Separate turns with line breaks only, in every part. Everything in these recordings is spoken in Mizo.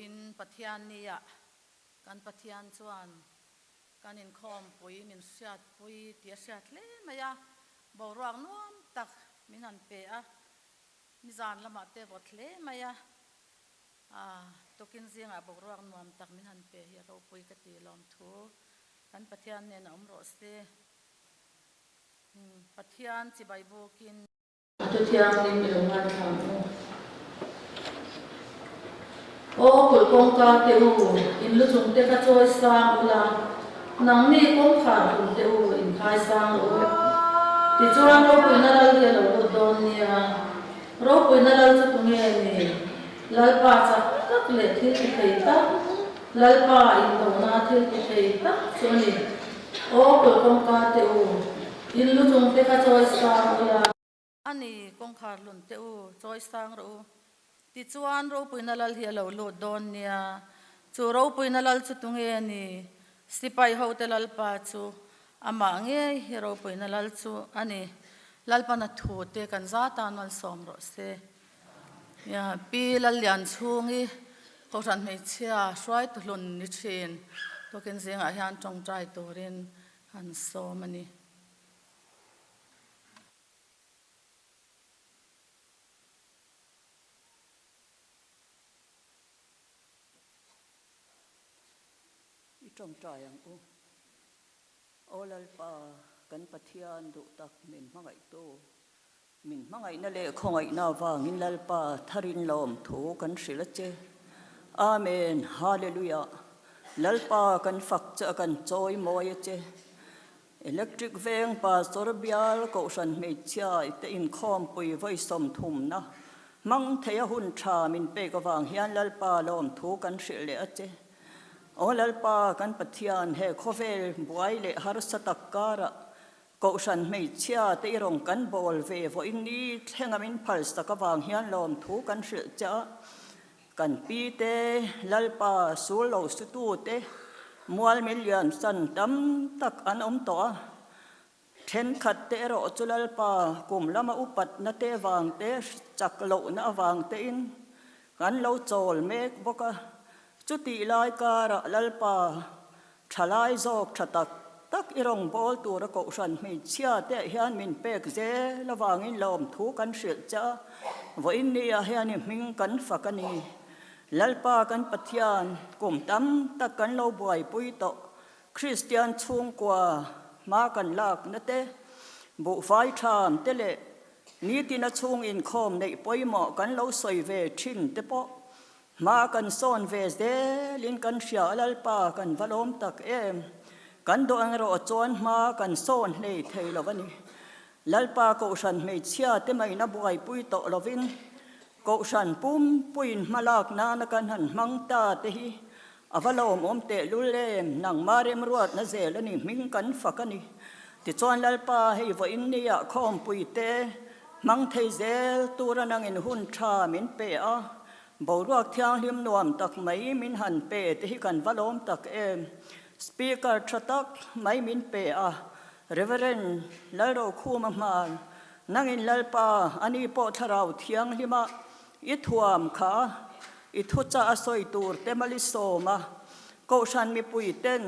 Vawiin Pathiannia kan Pathian chuan kan inkhawmpui min hriatpui tih a hriat hle mai a, boruak nuam tak min han pe a, nizan lamah te vawt hle mai a, tukin zingah boruak nuam tak min han pe hi a ropui ka ti lawmthu kan Pathian nen a awm rawh se. Pathian chibai bukin. A thu thianghlim i lo ngaithla ang u. Aw kulh kawngka te u, in lu chung te kha chawi sang ula, nangni kawngkhar hlum te u in khai sang rawh u. Tichuan ropuina lal hi a lo lut dawn nia. Ropuina lal chu tunge ni? Lalpa chak tak leh thil ti thei tak, Lalpa indona thil ti thei tak chu a ni. Aw kulh kawngka te u, In lu chung te kha chawi sang ula. A ni, kawngkhar hlun te u, chawi sang rawh u. Tichuan, ropuina lal hi a lo lut dawn nia. Chu ropuina lal chu tunge a ni? Sipai hote lalpa chu amah ngei hi ropuina lal chu a ni. Lalpana thu te kan za tan malsawm rawh se. Pi Lallianchhungi Kohhran hmeichhia hruaitu hlun ni thin tukin zingah hian tawngtai turin an sawm a ni.
I tawngtai ang u. Aw Lalpa, kan Pathian duh tak min hmangaihtu, min hmangaihna leh khawngaihna avangin Lalpa tharin lawmthu kan hrilh a che. Amen, Hallelujah. Lalpa kan fak che a kan chawi mawi a che. Electric veng Pastor bial Kohhran hmeichhia i te inkhawmpui vawi sawmthumna hmang thei a hun tha min pek avang hian Lalpa lawmthu kan hrilh leh a che. Aw Lalpa kan Pathian he khawvel buai leh harsa tak karah Kohhran hmeichhia te i rawn kan bawl ve vawiin ni thlenga min phal sak avang hian lawmthu kan hrilh che a, kan pi te, Lalpa sul lo sutu te, mual min lian san tam tak an awm tawh a, thenkhat te erawh chu Lalpa kum lama upatna te avang te, chak lohna avang tein kan lo chawl mek bawk a, chutih lai karah Lalpa Thalai zawk tha tak tak i rawngbâwl tura kohhran hmeichhia te hian min pek zel avangin lawmthu kan hrilh che a, vawiin ni-ah hian i hming kan fak a ni. Lalpa kan Pathian, kum tam tak kan lo buaipui tawh, Kristian chhungkua hma kan lakna te, buhfai ṭham te leh nitina chhung inkhawm neih pawimawh kan lo sawi ve ṭhin te pawh Hma kan sawn ve zelin kan hria a Lalpa kan va lawm tak em. Kan dawh erawh chuan hma kan sawn hlei thei lo a ni. Lalpa Kohhran hmeichhia te maina buaipui tawh lovin Kohhran pumpuiin hma lak nana kan han hmang ta te hi a va lawmawm tehlul em, nangma remruatna zel a ni, hming kan fak a ni. Tichuan Lalpa hei vawiin nia khawmpui te hmang thei zel tura nangin hun tha min pe a, Boruak thianghlim nuam tak mai min han pe te hi kan va lawm tak em. Speaker tha tak mai min pe a, Reverend Lalrokhuma hman, nangin Lalpa ani pawh thlarau thianghlima i thuam kha i thuchah a sawi tur te mal i sawm a, Kohhran mipui ten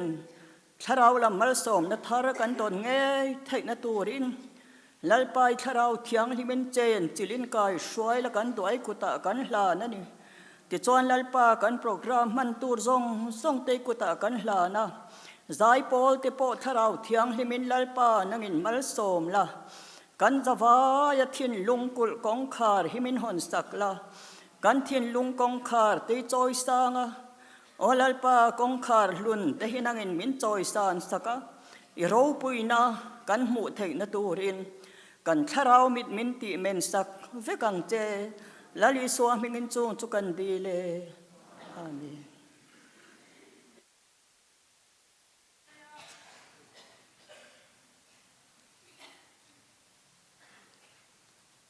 Thlarau lam malsawmna thar kan dawn ngei theihna turin Lalpai Thlarau Thianghlimin chen chilhin kai hruai la kan duai kutah kan hlan a ni. Tichuan Lalpa kan program hman tur zawng zawng te kutah kan hlan a, zaipawl te pawh Thlarau Thianghlimin Lalpa nangin malsawm la, kan zavaia thinlung kulh kawngkhar hi min hawn sak la, kan thinlung kawngkhar te chawi sang a, Aw Lalpa, kawngkhar hlun te hi nangin min chawisan sak a, i ropuina kan hmuh theihna turin kan thlarau mit min tih men sak vek ang che, Lal Isua hmingin chung chu kan dil e. Amen.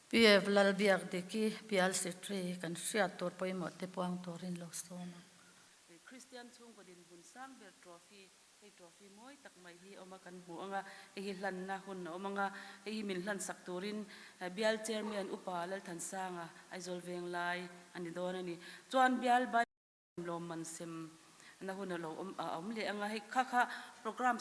PF Lalbiakdiki Bial Secretary kan hriat tur pawimawh te puang turin lo sawm ang.
Kristian chhungkaw dinhmun sang ber trophy, hei trophy mawi tak mai hi awm a kan hmu ang a, hei hi hlanna hun a awm ang a, hei hi min hlansak turin Bial Chairman Upa Lalthansanga Aizawl Venglai a ni dawn a ni. Chuan Bial. Lawmman sem na hun a lo awm a awm leh anga hei kha kha program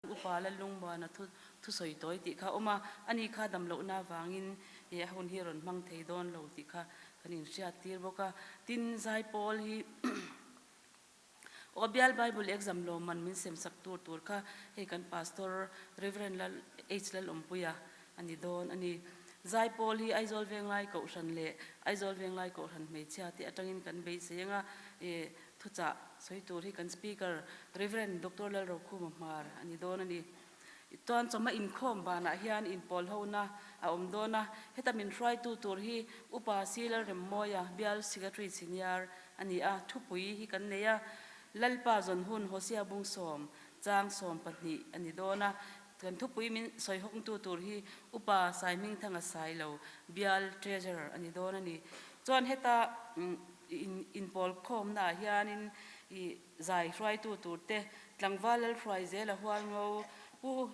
upa Lallungmuana thu thusawi tawi tih kha a awm a, ani kha damlohna avangin ih a hun hi a rawn hmang thei dawn lo tih kha kan inhriat tir bawk a. Tin, Zaipawl hi aw bial Bible exam lawmman min sem sak tur tur kha hei kan Pastor Rev. Lal H Lalawmpuia a ni dawn a ni. Zaipawl hi Aizawl Venglai Kohhran leh Aizawl Venglai Kohhran hmeichhia te atangin kan beisei anga e thuchah sawi tur hi kan Speaker Rev. Doctor Lalrokhuma Hmar a ni dawn a ni. Chuan chawhma inkhawm banah hian inpawl hona a awm dawn a, heta min hruaitu tur hi Upa C. Lalremmawia, Bial Secretary Senior a ni a, thupui hi kan nei a, Lalpa zawn hun Hosea Bungsawm chang 12 a ni dawn a, Kan thupui min sawi hawktu tur hi Upa Saihmingthanga Sailo, Bial Treasurer a ni dawn a ni. Chuan heta inpawl khawmnaah hianin i zai hruaitu turte Tlangval Lalhruaizela Hualngo, Pu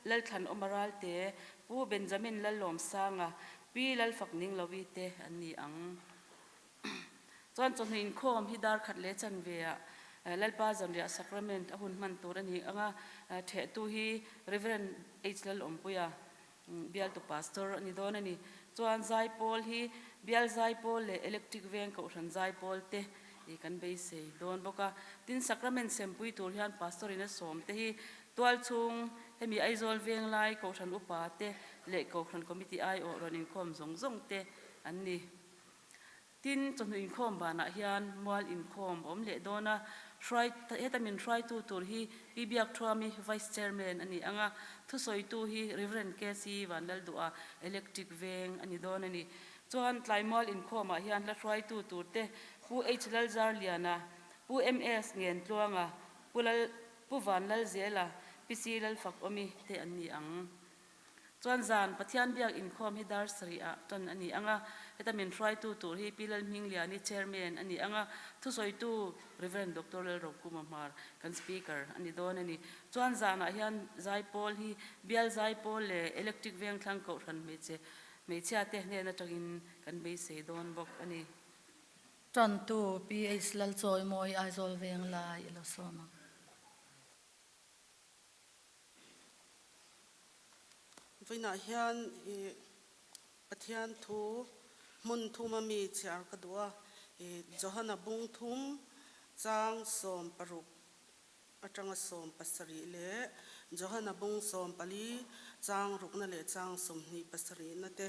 Lalthlan Awmaralte, Pu Benjamin Lallawmsanga, Pi Lalfakninglovi te an ni ang. Chuan chawhnu inkhawm hi dar khat leh chanve ah Lalpa Zanriah Sacrament a hun hman tur a ni ang a, thehtu hi Rev. H. Lalawmpuia, Bialtu Pastor a ni dawn a ni. Chuan Zaipawl hi Bial Zaipawl leh Electric Veng Kohhran Zaipawl te kan beisei dawn bawk a. Tin, Sacrament sempui tur hian Pastor in a sawm te hi tualchhung hemi Aizawl Venglai Kohhran Upa te leh Kohhran Committee aiawh rawn inkhawm zawng zawng te an ni. Tin, chawhnu inkhawm banah hian mual inkhawm a awm leh dawn a, hruai heta min hruaitu tur hi Pi Biakthuami, Vice Chairman a ni ang a, thusawitu hi Rev. KC Vanlalduha, Electric Veng a ni dawn a ni. Chuan tlai mual inkhawmah hian hla hruaitu turte Pu H Lalzarliana, Pu MS Ngentluanga, Pu Lal Pu Vanlalzela, Pi C Lalfakawmi te an ni ang. Chuan zan Pathian biak inkhawm hi dar sarih ah tan a ni ang a, heta min hruaitu tur hi Pi Lalhmingliani Chairman a ni ang a, thusawitu Rev. Doctor Lalrokhuma Hmar kan Speaker a ni dawn a ni. Chuan zanah hian Zaipawl hi Bial Zaipawl leh Electric Vengthlang Kohhran hmeichhe hmeichhia te hnen atangin kan beisei dawn bawk a ni.
Tantu PH Lalchawimawi Aizawl Venglai i lo sawm ang.
Vawiinah hian i Pathian thu hmun thuma mi chhiar ka duh a, i Johana bung thum chang 16 atanga 17 leh Johana bung 14 chang rukna leh chang 27 na te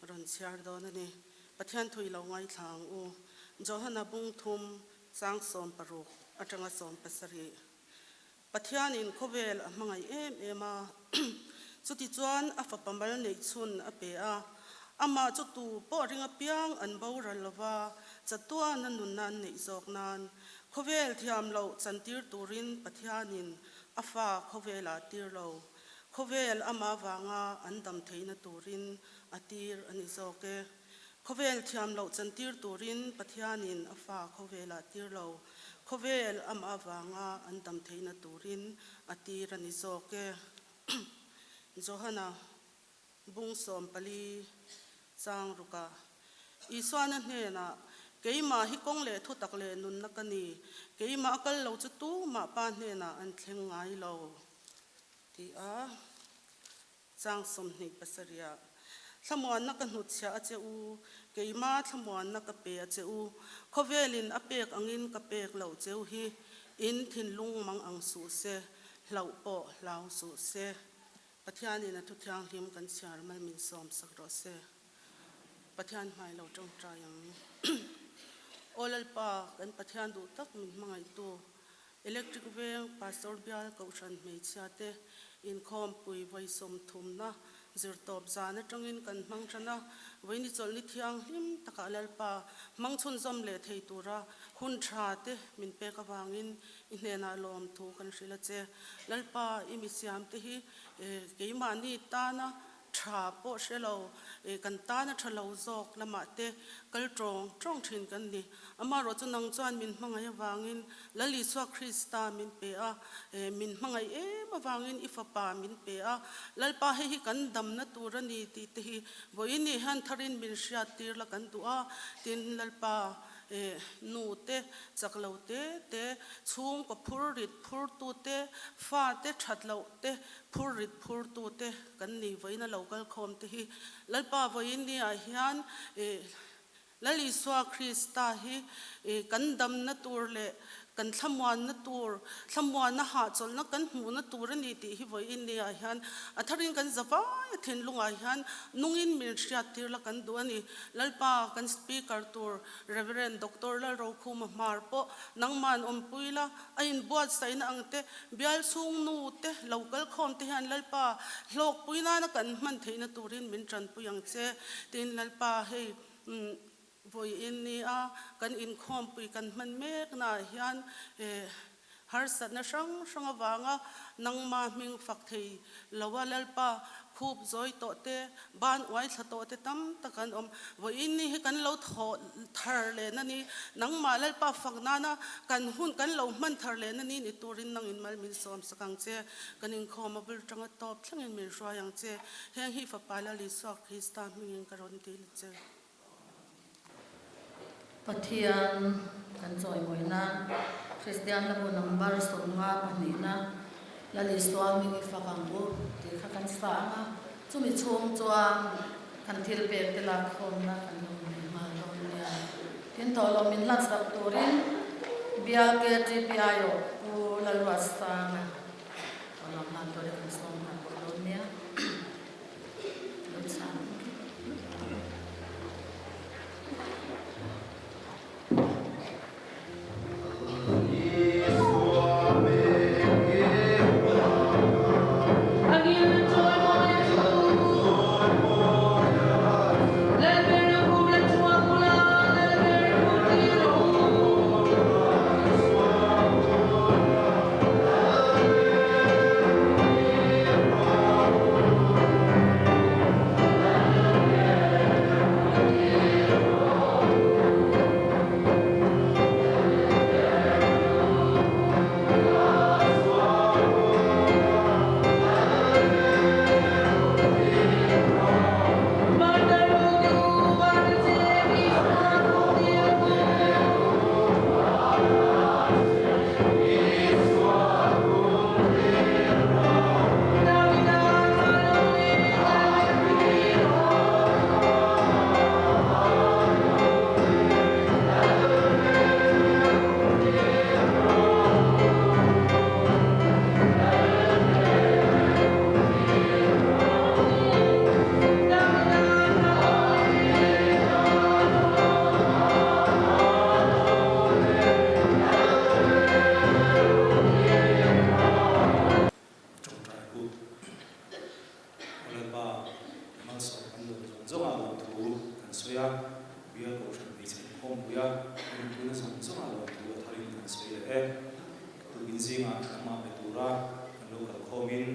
rawn chhiar dawn a ni. Pathian thu i lo ngaithla ang u. Johana bung thum chang 16 atanga 17. Pathianin khawvel a hmangaih em em a, chutichuan a fapa mal neih chhun a pe a, amah chu tu pawh ring apiang an boral lova, chatuana nunna an neih zawk nan khawvel thiam loh chantir turin Pathianin a fa khawvelah tir lo, khawvel amah vanga an dam theihna turin a tir a ni zawk e. Khawvel thiam loh chantir turin Pathianin a fa khawvelah tir lo, Khawvel amah avanga an dam theihna turin a tir a ni zawk e. Johana bung 14 chang rukah Isuana hnenah, Keimah hi kawng leh thutak leh nunna ka ni, keimah a kal lo chu tumah Pa hnenah an thleng ngai lo, ti a. Chang 27 Thlamuanna ka hnutchhiah a che u, keima thlamuanna ka pe a che u, khawvelin a pek angin ka pek loh cheu hi in thinlung mang ang suh se, hlauh pawh hlau suh se. Pathianin a thu thianghlim kan chhiar mal min sawm sak rawh se. Pathian hmai lo tawngtai ang. Aw Lalpa, kan Pathian duh tak min hmangaihtu, Electric Veng Pastor Bial Kohhran hmeichhia te inkhawmpui vawi sawmthumna zirtawp zan atangin kan hmang tan a, vawiini chawlhni thianghlim takah Lalpa hmang chhunzawm leh thei tura hun tha te min pek avangin i hnenah lawmthu kan hrilh a che. Lalpa i misiam te hi keimahni tana Tha pawh hre lo, kan tan a tha lo zawk lamah te kal tawng tawng thin kan ni. Amaherawh chu nang chuan min hmangaih avangin Lal Isua Krista min pe a, min hmangaih em avangin i fapa min pe a, Lalpa hei hi kan damna tur a ni tih te hi vawiin ni hian tharin min hriat tir la kan duh a, tin Lalpa. Nu te, chak lo te te, chhungkaw phur rit phur tu te, fa te that loh te phur rit phur tu te kan ni vawiin a lo kal khawm te hi Lalpa vawiin ni ah hian Lal Isua Krista hi kan damna tur leh kan thlamuanna tur, thlamuanna hahchawlhna kan hmuhna tur a ni tih hi vawiin ni ah hian a tharin kan zavai a thinlungah hian nungin min hriattir la kan duh a ni. Lalpa kan Speaker tur Rev. Doctor Lalrokhuma Hmar pawh nangman awmpui la, a inbuatsaihna ang te, bial chhung nu te lo kal khawm te hian Lalpa hlawkpui nana kan hman theihna turin min tanpui ang che tiin Lalpa hei vawiin nia kan inkhawmpui kan hman meknaah hian harsatna hrang hrang avanga nangma hming fak thei loa Lalpa khup zawi tawh te, ban uai thla tawh te tam tak an awm. Vawiin ni hi kan lo thawh thar lehna ni, nangmah Lalpa fak nana kan hun kan lo hman thar lehna ni ni turin nangin mal min sawm sak ang che. Kan inkhawm a bul tanga tawp thlengin min hruai ang che. Heng hi Fapa Lal Isua Krista hmingin ka rawn dil che.
Pathian kan chawimawina Kristian hlabu number 50 pahnihna Lal Isua hming i fak ang u tih kha kan sa ang a, chumi chhung chuan kan thil pek te lakkhawmna kan lo nei nghal dawn nia. Tin tawh lo min hlat sak turin Bial KTPI aw Pu Lalruatsanga tawh lo hlan turin kan sawm nghal bawk dawn nia.
Ṭawngṭai u. Aw Lalpa, i malsawm kan dawn zawng zawngah lawmthu kan sawi a, Bial Kohhran hmeichhe inkhawmpui a, rinpuina zawng zawngah lawmthu a tharin kan sawi leh e. Tukin zingah nangmah pe tura kan lo kal khawmin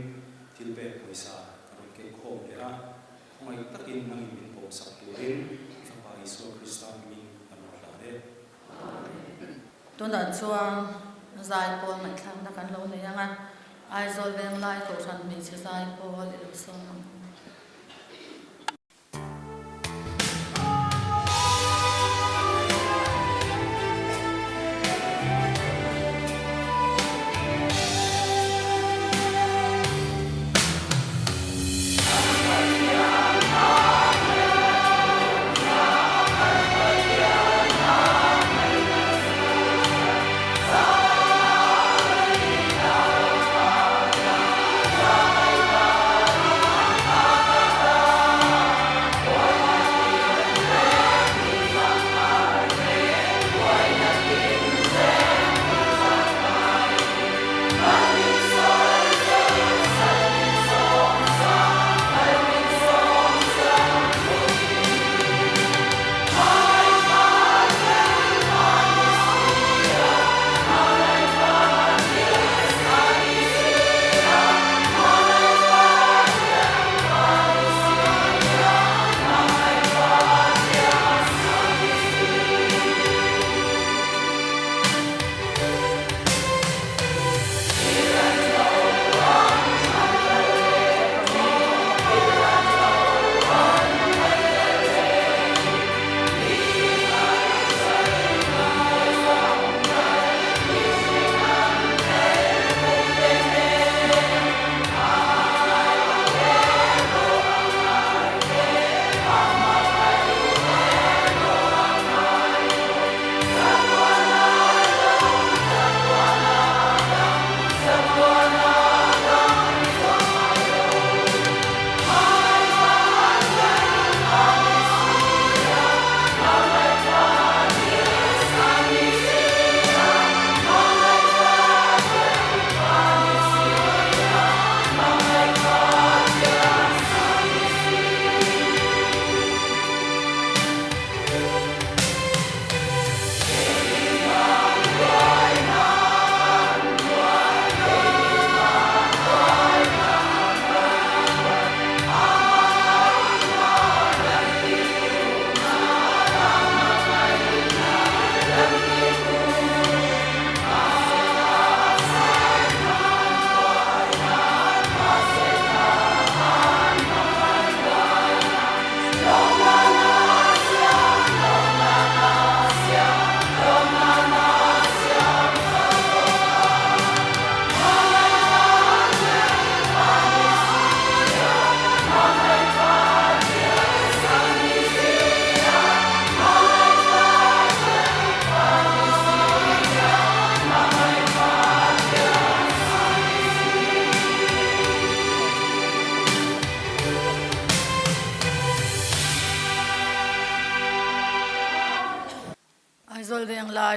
thil pek pawisa kan rawn keng khawm leh a, khawngaih takin nangin min pawmsak turin i Fapa Isua Krista hmingin kan rawn hlan e.
Tunah chuan zaipawl ngaihthlakna kan lo nei ang a, Aizawl Venglai Kohhran hmeichhe zaipawl i lo sawm ang u.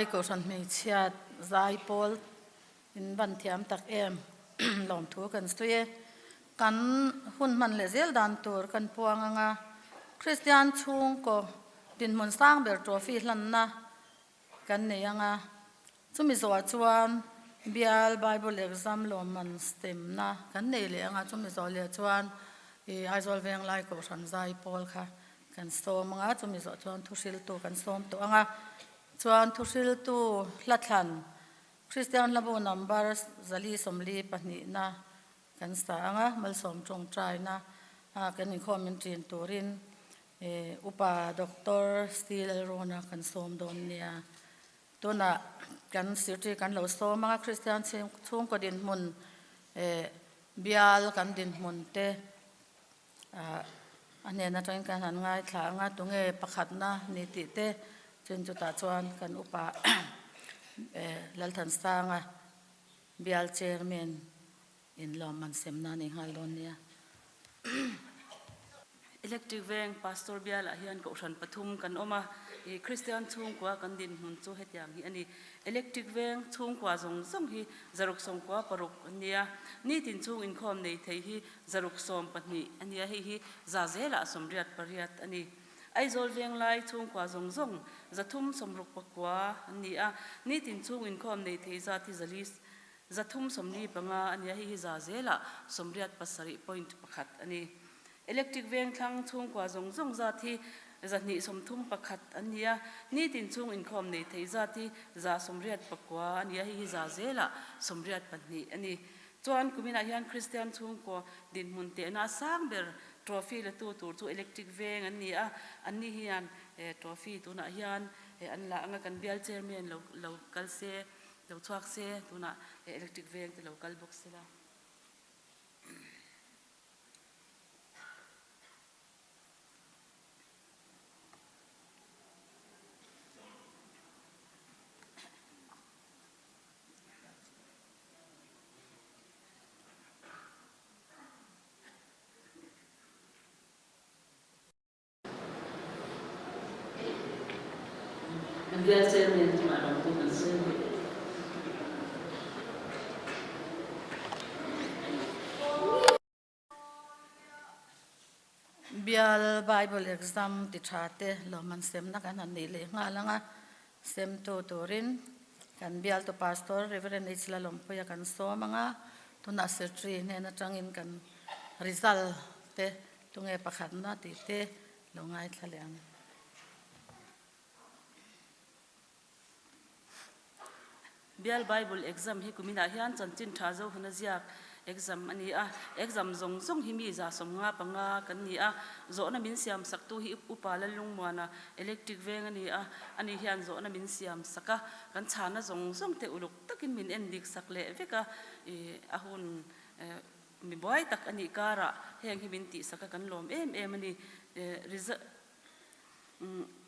Venglai Kohhran hmeichhia zai pawl in van thiam tak em lawmthu kan sawi e. Kan hun hman leh zel dan tur kan puang anga Kristian chhungkaw dinhmun sang ber trophy hlanna kan nei anga chumi zawhah chuan bial Bible exam lawmman stemna kan nei leh anga chumi zawh leh chuan ih Aizawl Venglai Kohhran zai pawl kha Kan sawm anga, chumi zawh chuan thuhriltu kan sawm tawh anga, chuan thuhriltu hlathlan Kristian hlabu number zali sawmli pahnihna kan sa anga, malsawm tawngtaina kan inkhawm min ṭin turin Upa Doctor C Lalrawna kan sawm dawn nia. Tunah kan Secretary kan lo sawm anga, Kristian chhungkaw dinhmun bial kan dinhmun te A hnen atangin kan han ngaithla ang a, tunge pakhatna ni tih te chun chutah chuan kan upa Lalthansanga bial chairman in lawmman semna a nei nghal dawn nia.
Electric Veng Pastor bialah hian kohhran pathum kan awm a, ih Kristian chhungkua kan dinhmun chu hetiang hi a ni. Electric Veng chhungkua zawng zawng hi zaruk sawmkua paruk an ni a, nitin chhung inkhawm nei thei hi 612 a nia, hei hi za zelah 88 a ni. Aizawl Venglai chhungkua zawng zawng 369 an ni a, nitin chhung inkhawm nei thei zat hi zali 345 a nia, hei hi za zelah 87.1 a ni. Electric Vengthlang chhungkua zawng zawng zat hi 231 an ni a, nitin chhung inkhawm nei thei zat hi 189 a ni a, hei hi za zelah 82 a ni. Chuan kuminah hian Kristian chhungkaw dinhmun tehna a sang ber trophy la tu tur chu Electric Veng an ni a, anni hian trophy tunah hian an la anga kan bial chairman lo lo kal se, lo chhuak se, tunah Electric Veng te lo kal bawk se la. Kan bial chairman chungah lawmtu kan sawi rih.
Bial Bible exam ti tha te lawmman semna kan han neih leh nghal ang a, semtu turin kan bialtu Pastor Rev. H Lalawmpuia kan sawm ang a, tunah Secretary hnen atangin kan result te tunge pakhatna tih te lo ngaithla leh ang.
Bial Bible exam hi kuminah hian chanchin tha Zohana ziak exam a ni a, exam zawng zawng hi mi 75 kan ni a, zawhna min siam saktu hi Upa Lallungmuana Electric Veng a ni a, ani hian zawhna min siam sak a, kan chhana zawng zawng te uluk takin min en dik sak leh vek a, ih a hun mi buai tak a nih karah heng hi min tihsak a kan lawm em em a ni.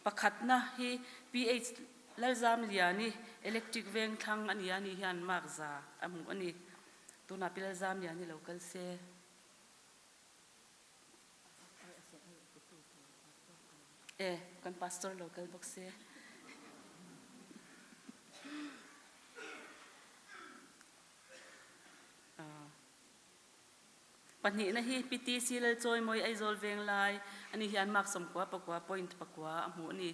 Pakhatna hi PH Lalzamliani Electric Vengthlang a ni a, ani hian mark za a hmuh a ni. Tunah Pi Lalzamliani lo kal se. E, kan pastor lo kal bawk se. Pahnihna hi PTC Lalchawimawi Aizawl Venglai a ni hian mark 99 point pakua a hmuh a ni.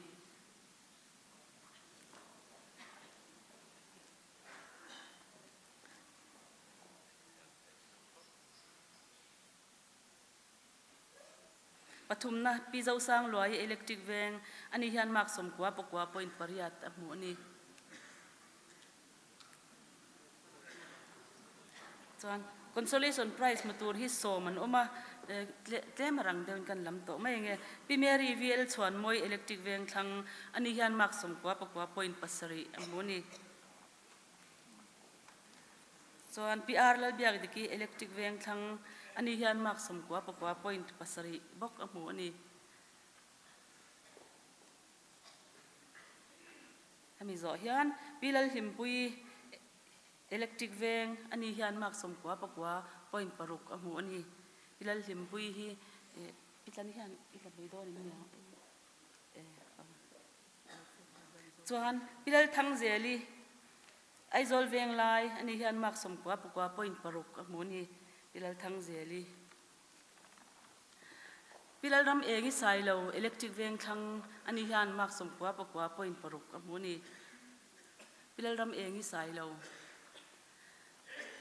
Pathumna Pi Zosangluai Electric Veng a ni hian mark 99 point pariat a hmuh a ni. Chuan consolation prize hmu tur hi sawm an awm a, tlem a rang deuhin kan lam tawh mai ange. Pi Mary VL Chhuanmawi Electric Vengthlang a ni hian mark 99 point pasarih a hmu a ni. Chuan Pi R Lalbiakdiki Electric Vengthlang a ni hian mark 99 point pasarih bawk a hmu a ni. Hemi zawh hian Pi Lalhlimpuii Electric Veng a ni hian mark 99 point paruk a hmu a ni. Pi Lalhlimpuii hi Pi Tlani hian i tla pui dawn em ni ang? Chuan Pi Lalthangzeli Aizawl Venglai ani hian mark 90 pakua point paruk a hmu a ni Pi Lalthangzeli. Pi Lalram Engi Sailo Electric Vengthlang ani hian mark 90 pakua point paruk a hmu a ni Pi Lalram Engi Sailo.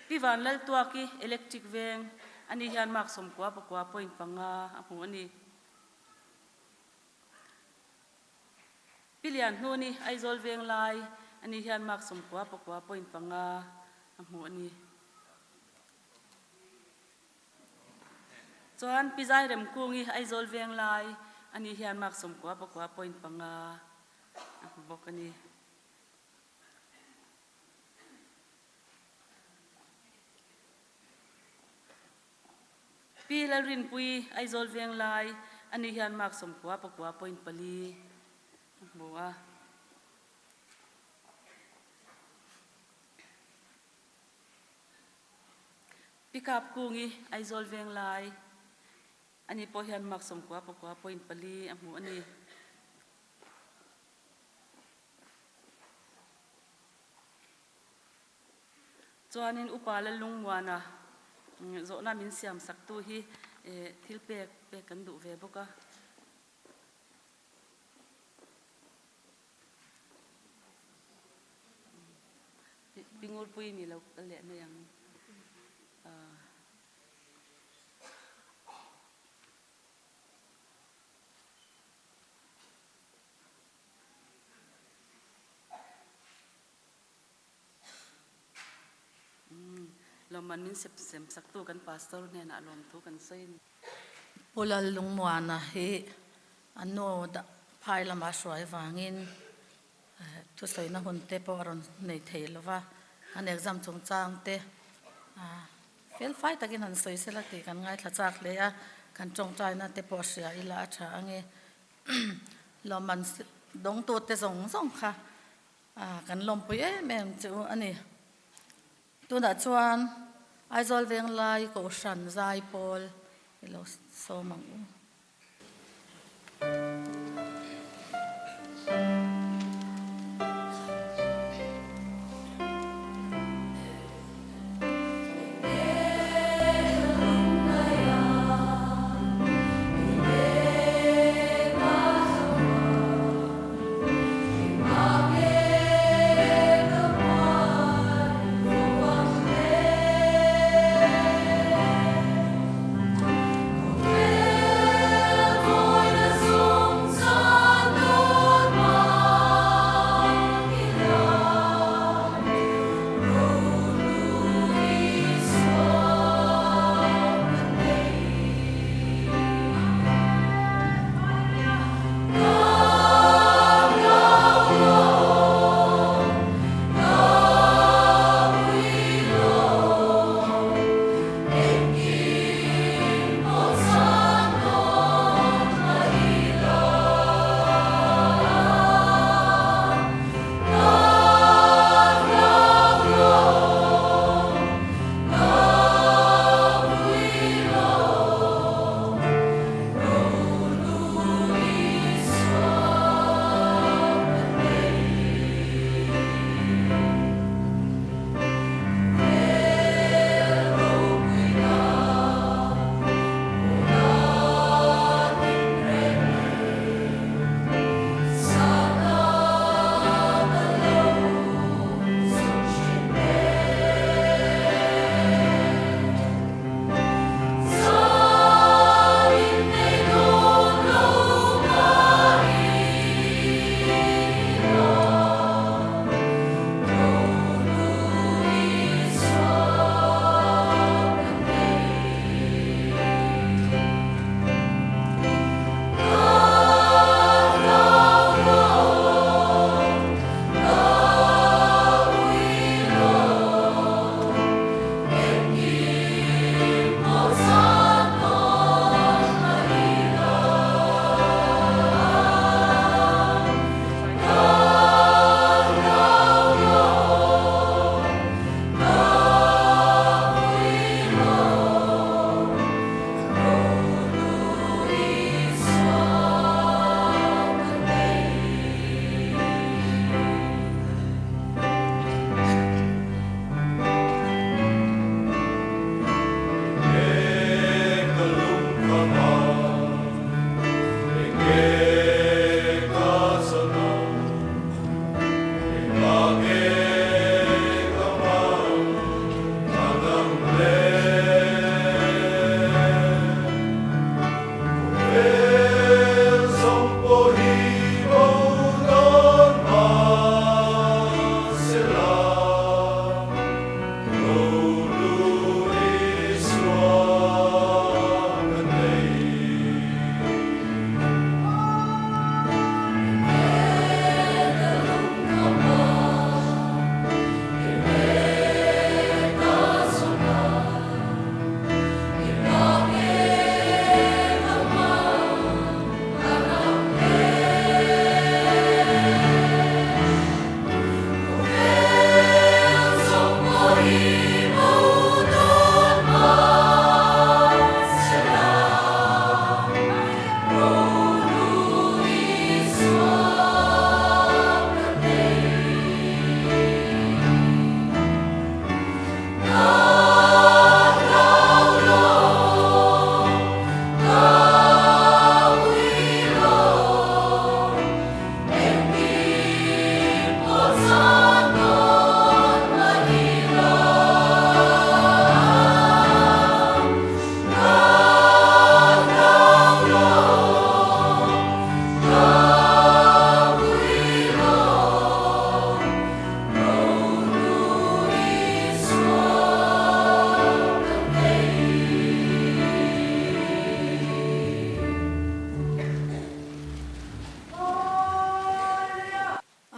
Pi Vanlaltuaki Electric Veng ani hian mark 90 pakua point panga a hmu a ni. Pi Lianhnuni Aizawl Venglai ani hian mark 90 pakua point panga a hmu a ni. Chuan Pi Zairemkungi Aizawl Venglai ani hian mark 90 pakua point panga a hmu bawk a ni. Pi Lalrinpuii Aizawl Venglai ani hian mark 90 pakua point pali a hmu a. Pi Kapkungi Aizawl Venglai ani pawh hian mark 90 pakua point pali a hmu a ni. Chuanin Upa Lallungmuana zawhna min siam saktu hi thil pek pek kan duh ve bawk a. Pi Ngurpui ni lo kal leh mai ang. Lawmman min sep sem saktu kan pastor hnenah lawmthu kan sawi a ni.
Pu Lallungmuana hi a nu phai lama hruai vangin thusawina hun te pawh a rawn nei thei lo va, an exam chungchang te fel fai takin han sawi sela tih kan ngaithla chak hle a, kan tawngtaina te pawh hria ila a tha ange. Lawmman dawngtute zawng zawng kha kan lawmpui em em chu a ni. Tunah chuan Aizawl Venglai Kohhran Zaipawl i lo sawm ang u.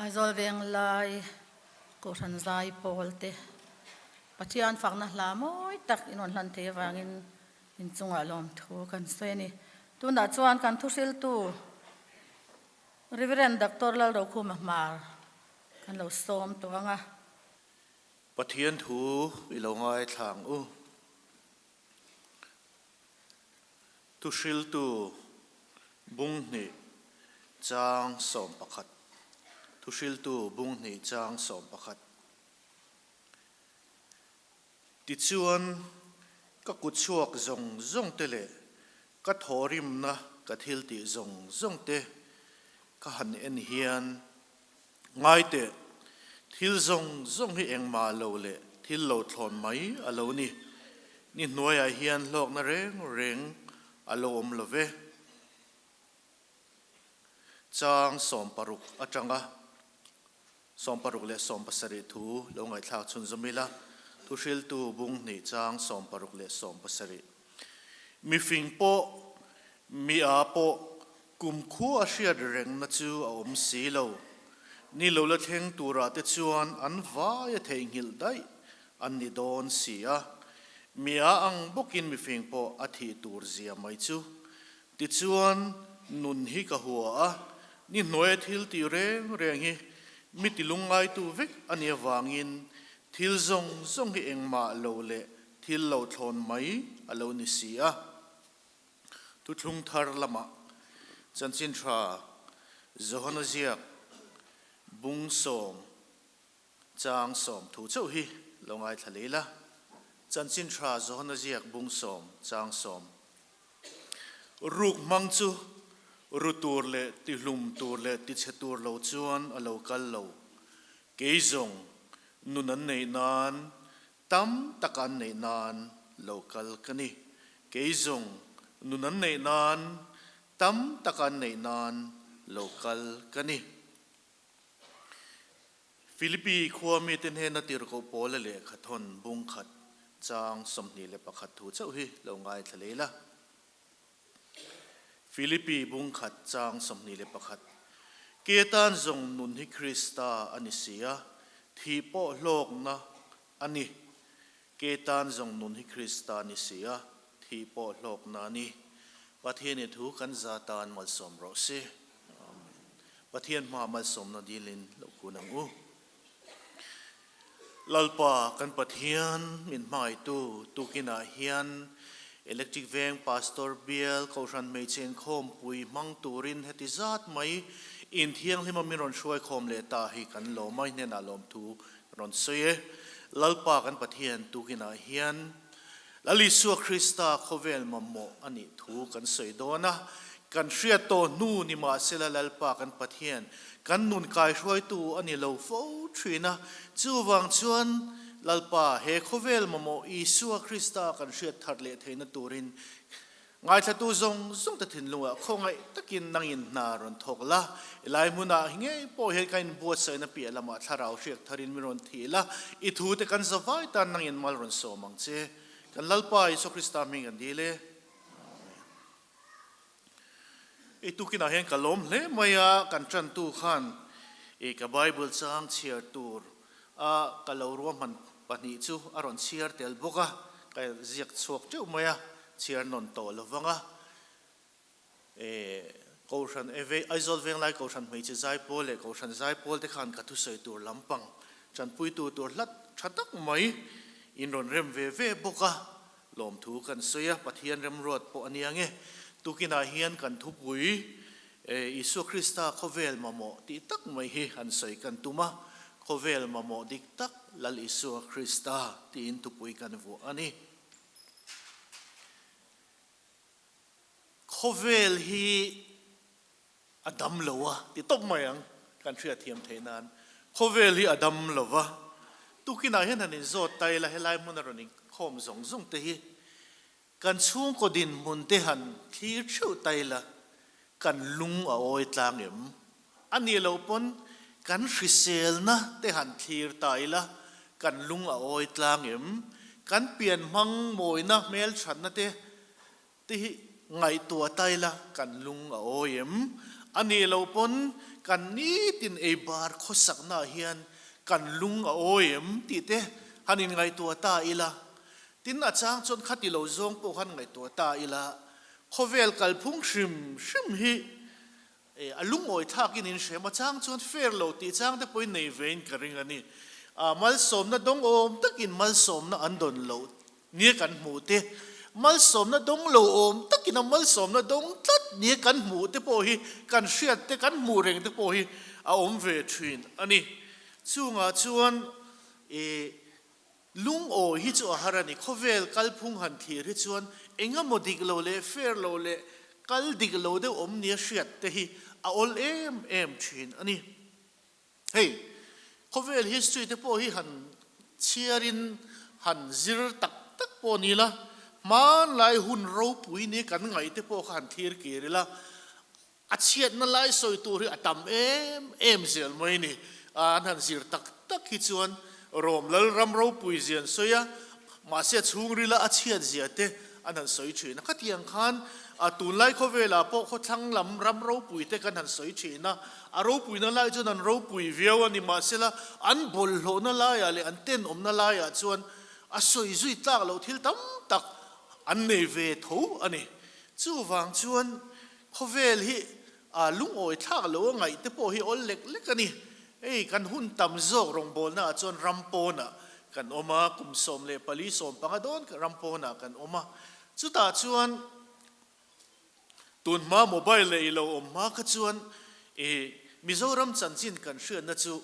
Aizawl Venglai Kohhran Zai Pawl te Pathian fakna hla mawi tak in rawn hlan thei avangin inchungah lawmthu kan sawi a ni. Tunah chuan kan thuhriltu Reverend Doctor Lalrokhuma Hmar kan lo sawm tawh ang a.
Pathian thu i lo ngaithla ang u. Thuhriltu Bunghnih chang 11 Thuhriltu Bunghnih chang 11 Tichuan, ka kutchhuak zawng zawng te leh ka thawhrimna ka thiltih zawng zawng te ka han en hian, Ngai teh, thil zawng zawng hi engmah lo leh thil lo thlawn mai a lo ni. Ni hnuaiah hian hlawkna reng reng a lo awm lo ve. Chang 60 atanga 67 thu lo ngaihthlak chhunzawm ila, Thuhriltu bung hnih chang 67. Mifing pawh, mi a pawh kumkhua a hriat rengna chu a awm si lo. Ni lo la thleng turah te chuan an vai a theihnghilh daih an ni dawn si a. Mi a ang bawkin mifing pawh a thih tur zia mai chu. Tichuan, nun hi ka hua a, ni hnuaia thil tih reng reng hi mi tilungngaitu vek a nih avangin thil zawng zawng hi engmah lo leh thil lo thlawn mai a lo ni si a. Thuthlung thar lamah chanchin tha Johana ziak bung sawm chang sawm thu chauh hi lo ngaithla leh ila. Chanchin tha Johana ziak bung sawm chang sawm. Ruk hmang chu ru tur leh tihlum tur leh tichhe tur lo chuan a lo kal lo. Kei zawng nun an neih nan Tam tak an neih nan lo kal ka ni. Kei zawng nun an neih nan tam tak an neih nan lo kal ka ni. Philippi khua mite hnena tirhkoh Paula lehkha thawn bung khat chang 21 thu chauh hi lo ngaithla leh ila. Philippi bung khat chang 21 Ke tan zawng nun hi Krista a ni si a, thih pawh hlawkna A ni, ke tan zawng nun hi Krista ni si a, thih pawh hlawkna a ni. Pathian i thu kan za tan malsawm rawh se. Amen. Pathian hma malsawmna dilin lo kun ang u. Lalpa kan Pathian min hmangaihtu tukinah hian Electric Veng Pastor Bial Kohhran Hmeichhe Inkhawmpui hmang turin heti zat mai inthianghlima min rawn hruaikhawm leh ta hi kan lawm a, i hnenah lawmthu Rawn sawi e, Lalpa kan Pathian tukinah hian Lal Isua Krista khawvel mamawh a nih thu kan sawi dawn a, kan hriat tawh hnu ni mahsela Lalpa kan Pathian kan nun kaihruaitu a ni lo fo thin a, chuvang chuan Lalpa he khawvel mamawh Isua Krista kan hriat thar leh theihna turin. Ngaithlatu zawng zawng te thinlungah khawngaih takin nangin hna rawn thawk la, i lai hmunah ngei pawh hian ka inbuatsaihna piah lamah thlarau hriak tharin min rawn thih la, i thu te kan zavai tan nangin mal rawn sawm ang che. Kan Lalpa Isua Krista hming kan dil e. Amen. I tukinah hian ka lawm hle mai a, kan tantu khan i ka Bible chang chhiar tur a ka lo ruahman pahnih chu a rawn chhiar tel bawk a, ka ziak chhuak teuh mai a, chhiar nawn tawh lo vang a. E Kohhran Aizawl Venglai Kohhran Hmeichhe Zaipawl leh Kohhran Zaipawl te khan ka thusawi tur lampang tanpuitu tur hlat tha tak mai in rawn rem ve ve bawk a, Lawmthu kan sawi a, Pathian remruat pawh a nia nge. Tukinah hian kan thupui Isua Krista khawvel mamawh tih tak mai hi han sawi kan tum a, khawvel mamawh dik tak Lal Isua Krista tiin thupui kan vuah a ni. Khawvel hi a dam lo a ti tawp mai ang, kan hriatthiam theih nan. Khawvel hi a dam lo va, tukinah hian han inzawt ta ila helai hmuna rawn inkhawm zawng zawng te hi kan chhungkaw dinhmun te han thlir theuh ta ila kan lung a awi tlang em? A nih loh pawn kan hriselna te han thlir ta ila kan lung a awi tlang em? Kan pianhmang mawina hmelthatna te Ti hi ngaihtuah ta ila kan lung a awi em? A nih loh pawn kan nitin ei bar khawsaknaah hian kan lung a awi em tih te han inngaihtuah ta ila. Tin, a chang chuan khati lo zawng pawh khan ngaihtuah ta ila, khawvel kalphung hrim hrim hi a lungawi thlakin in hrem a chang chuan fair lo tih chang te pawhin nei vein ka ring a ni. Malsawmna dawng awm takin malsawmna an dawn loh Nia kan hmuh te, malsawmna dawng lo awm takin a malsawmna dawng tlat nia kan hmuh te pawh hi kan hriat te kan hmuh reng te pawh hi a awm ve thin a ni. Chungah chuan i lungawi hi chu a har a ni. Khawvel kalphung han thlir hi chuan engemaw dik lo leh fair lo leh kal dik lo deuh awm nia hriat te hi a awl em em thin a ni. Hei, khawvel history te pawh hi han chhiarin han zir tak tak pawh ni la, hmanlai hun ropui ni kan ngaih te pawh kha han thlir kir ila, a chhiatna lai sawi tur hi a tam em em zel mai ni. An han zir tak tak hi chuan Rom Lalram ropui zia an sawi a, mahse a chhungrila a chhiat zia te an han sawi thin a. Khatiang khan tunlai khawvelah pawh khawthlang lam ram ropui te kan han sawi thin a, a ropuina lai chuan an ropui viau a ni, mahsela an bawlhhlawhna laiah leh an tenawmna laiah chuan a sawi zui tlak loh thil tam tak an nei ve tho a ni. Chuvang chuan khawvel hi lungawi thlak lo a ngaih te pawh hi awl lek lek a ni. Hei kan hun tam zawk rawngbawlna ah chuan ram pawnah kan awm a, kum 14 15 dawn ram pawnah kan awm a, chutah chuan tun hma mobile leh i lo awm hma kha chuan i Mizoram chanchin kan hriatna chu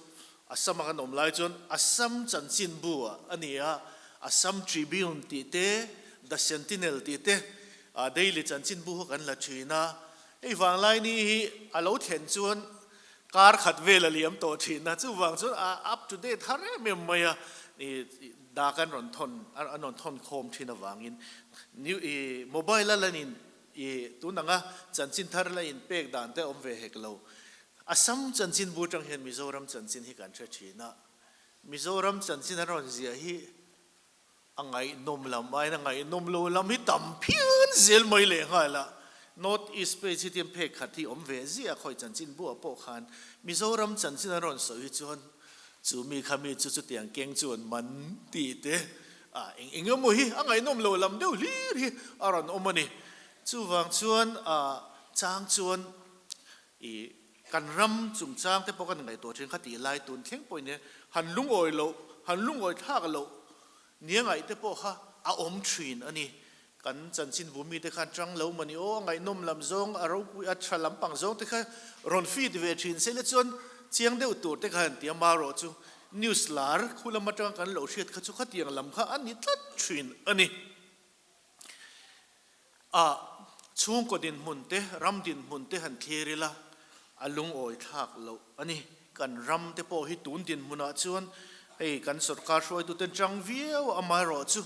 Assam a kan awm lai chuan Assam chanchin bu ah a ni a, Assam Tribune tih te, The Sentinel tih te, daily chanchin bu kha kan la thin a, hei vanglaini hi a lo thlen chuan Kar khat vel a liam tawh thin a, chuvang chuan a up to date har em em mai a, i dak an rawn thawn an rawn thawn khawm thin avangin new i mobile a lan in i tun anga chanchin thar la in pek dan te a awm ve hek lo. Assam chanchin bu atang hian Mizoram chanchin hi kan hre thin a, Mizoram chanchin an rawn ziah hi A ngaihnawm lam aiin a ngaihnawm lo lam hi tam phian zel mai leh nghal a. North East page hi tiang phek khat hi awm ve ziah a, khawi chanchin buah pawh khan Mizoram chanchin an rawn sawi hi chuan chu mi kha mi chu chutiang keng chu an man tih te a eng eng emaw hi a ngaihnawm lo lam deuh hlir hi a rawn awm a ni. Chuvang chuan a chang chuan i kan ram chungchang te pawh kan ngaihtuah thin kha tih lai tun thleng pawhin han lungawi loh, han lungawi thlak loh nia ngaih te pawh kha a awm thin a ni. Kan chanchinbu mite khan chang lo mah ni aw, a ngaihnawm lam zawng, a ropui, a tha lampang zawng te kha rawn feed ve thin se le chuan chiang deuh tur te kha han ti a, marawh chu news lar khu lam atanga kan lo hriat kha chu khatiang lam kha a ni tlat thin a ni. A chhungkaw dinhmun te, ram dinhmun te han thlir ila, a lungawi thlak loh a ni. Kan ram te pawh hi tun dinhmunah chuan hei kan sorkar hruaituten chang viau a, amaherawhchu.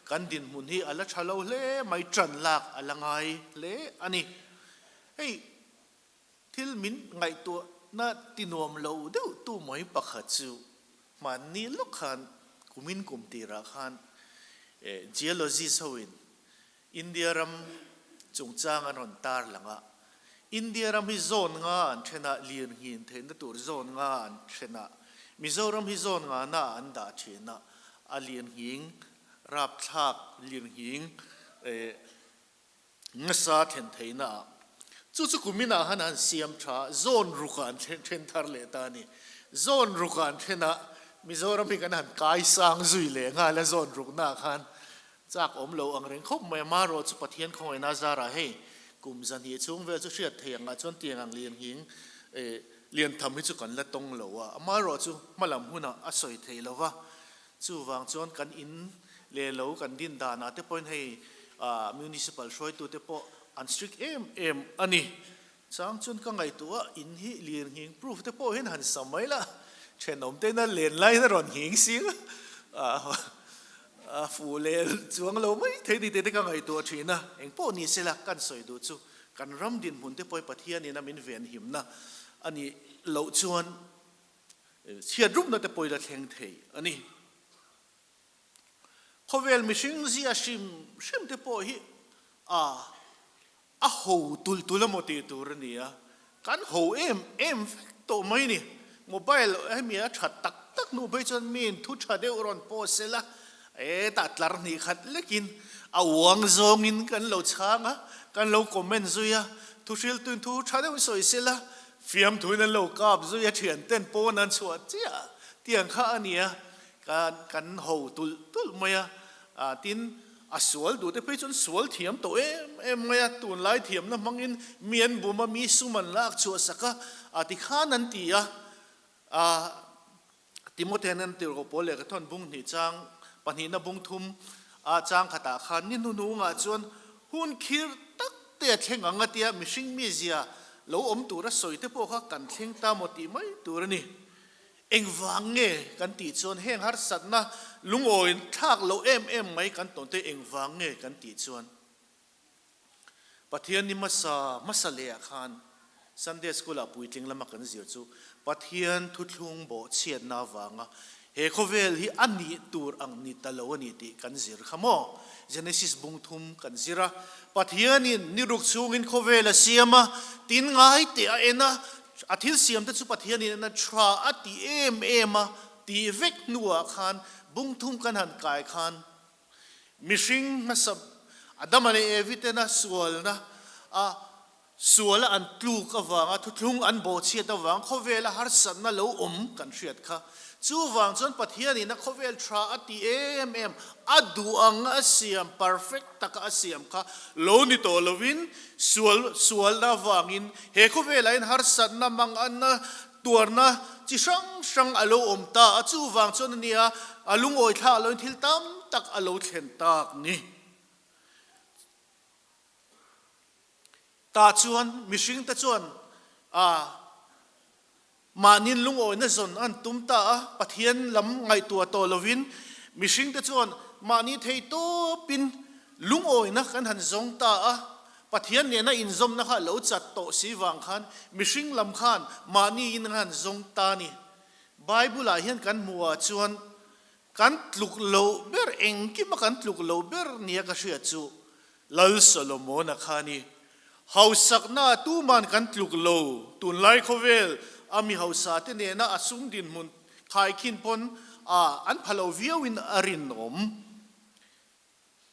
kan dinhmun hi a la tha lo hle mai, tan lak a la ngai hle a ni. Hei thil min ngaihtuahna ti nuam lo deuh tu mai pakhat chu hmanni lawk khan kumin kum tirah khan geologist hoin India ram chungchang an rawn tar lang a, India ram hi zone nga an then a, lirnghin theihna tur zone nga an then a, Mizoram hi zone nga na an dah thin a, a lirnghing rapthlak lirnghing nasa thlen theihna ah chu chu kumin ah khan an siam tha a, zone ruk ah an then thar leh ta a ni. Zone ruk ah an then a, Mizoram hi kan han kai sang zui leh nghal a zone ruk na ah khan Chak awm lo ang reng khawp mai a, marawh chu Pathian khawngaihna zarah hei kum zahnih chhung vel chu hriat thei angah chuan tiang ang lian nghing lian tham hi chu kan la tawng lo a, amaherawh chu hmalam hunah a sawi thei lo va, chuvang chuan kan in leh lo kan din danah te pawhin hei municipal hruaitute pawh an strict em em a ni. Chang chuan ka ngaihtuah a, in hi lir nghing proof te pawh hian han sa mai la, thenawm te ina len laiin a rawn nghing sing a, a fuh leh chuang lo mai thei ni te te ka ngaihtuah thin a, eng pawh ni se la kan sawi duh chu kan ram dinhmun te pawh hi Pathianin a min venhimna a nih loh chuan chhiat rupna te pawh i la thleng thei a ni. Khawvel mihring zia hrim hrim te pawh hi a a ho tulh tulh emaw tih tur a ni a, kan ho em em vek tawh mai ni. Mobile hemi a tha tak tak hnu phei chuan miin thu tha deuh rawn post sela, hetah tlar hnih khat lekin a uang zawngin kan lo chhang a, kan lo comment zui a, thu hriltuin thu tha deuh sawi sela, fiamthuin an lo kap zui a, thianten pawn an chhuah chiah tiang kha a ni a. Kan kan ho tulh tulh mai a, tin a sual duh te phei chuan sual thiam tawh em em mai a, tunlai thiamna hmangin mi an bum a, mi sum an lak chhuah sak a, a tikhan an ti a, Timothea an tirhkoh pawl leh ka thawn bung hnih chang pahnihna bung thum a chang khatah khan ni hnuhnungah chuan hun khir tak te a thleng ang a tia mihring mizia lo awm tura sawi te pawh kha kan thleng ta maw tih mai tur a ni. Engvang nge kan tih chuan heng harsatna lungawi thlak loh em em mai kan tawn te engvang nge kan tih chuan Pathian ni hmasa hmasa leh ah khan Sunday School ah puitling lama kan zir chu Pathian thuthlung bawhchhiatna avanga he khawvel hi a nih tur ang ni ta lo a ni tih kan zir kha maw? Genesis bung thum kan zir a, Pathianin ni ruk chhungin khawvel a siam a, tin ngai teh a en a, A thil siam te chu Pathianin en a tha a ti em em a tih vek hnuah khan bung thum kan han kai khan mihring hmasa Adama leh Evi tena sualna a suala an tluk avanga thuthlung an bawhchhiat avang khawvela harsatna lo awm kan hriat kha. Chuvang chuan Pathianin a khawvel tha a ti em em a duh ang a siam perfect taka a siam kha lo ni tawh lovin sual sualna avangin he khawvelah hian harsatna manganna tuarna chi hrang hrang a lo awm ta a, chuvang chuan a nia a lungawi thlak loin thil tam tak a lo thlen tak ni. Tah chuan mihringte chuan a Mahniin lungawina zawn an tum ta a, Pathian lam ngaihtuah tawh lovin mihringte chuan mahni thei tawpin lungawina kan han zawng ta a, Pathian nena inzawmna kha a lo chat tawh si vang khan mihring lam khan mahniin an han zawng ta a ni. Bible-ah hian kan hmuhah chuan kan tluk loh ber, engkima kan tluk loh ber nia ka hriat chu Lal Solomona kha a ni. Hausakna tuman kan tluk lo, tunlai khawvel a mi hausa te nena a sum dinhmun khaikhin pawn a an pha lo viau in a rinawm.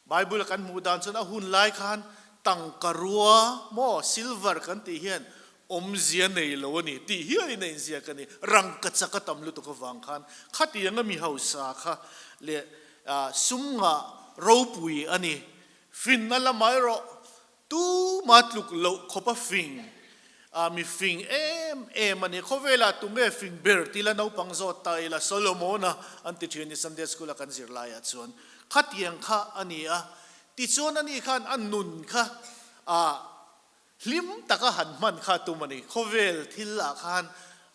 Bible a kan hmuh dan chuan a hun lai khan tangka rua maw silver kan tih hian awmzia nei lo a ni tih hial in a inziak a ni. Rangkachak a tam lutuk avang khan khatiang a mi hausa kha leh sum ngah ropui a ni. Finna lamah erawh Tuma tluk loh khawp a fing, a mi fing em em a ni. Khawvelah tunge fing ber ti la naupang zawt ta ila Solomona an ti thin ni Sunday School a kan zir laiah chuan khatiang kha a ni a. Tichuan ani khan a nun kha a hlim taka han hman kha tum a ni. Khawvel thil ah khan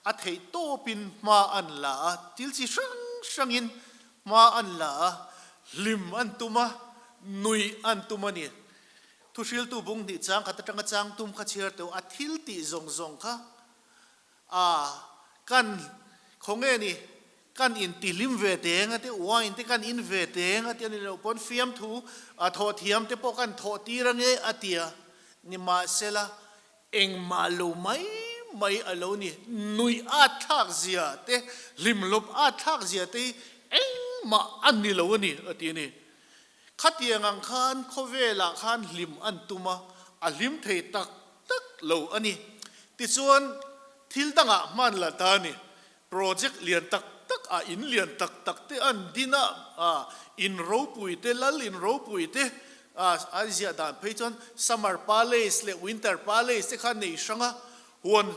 a theih tawpin hma an la a, thil chi hrang hrangin hma an la a. Hlim an tum a, nuih an tum a ni. Thuhriltu bung hnih chang khat atanga chang tum kha chhiar teuh a thil tih zawng zawng kha a kan khawnge ni kan intihlim ve teng a te, wine te kan in ve teng a ti a ni loh pawn fiamthu a thawh thiam te pawh kan thawh tir ange a ti a, nimahsela Engmah lo mai mai a lo ni. Nuih at thlak zia te, hlimhlawp at thlak zia te hi engmah a ni lo a ni, a ti a ni. Khatiang ang khan khawvelah khan hlim an tum a, a hlim thei tak tak lo a ni. Tichuan, thil dangah hman la ta a ni. Project lian tak tak ah in lian tak tak te an din a, in ropui te, lal in ropui te, an ziah dan phei chuan Summer Palace leh Winter Palace te kha nei hrang a, huan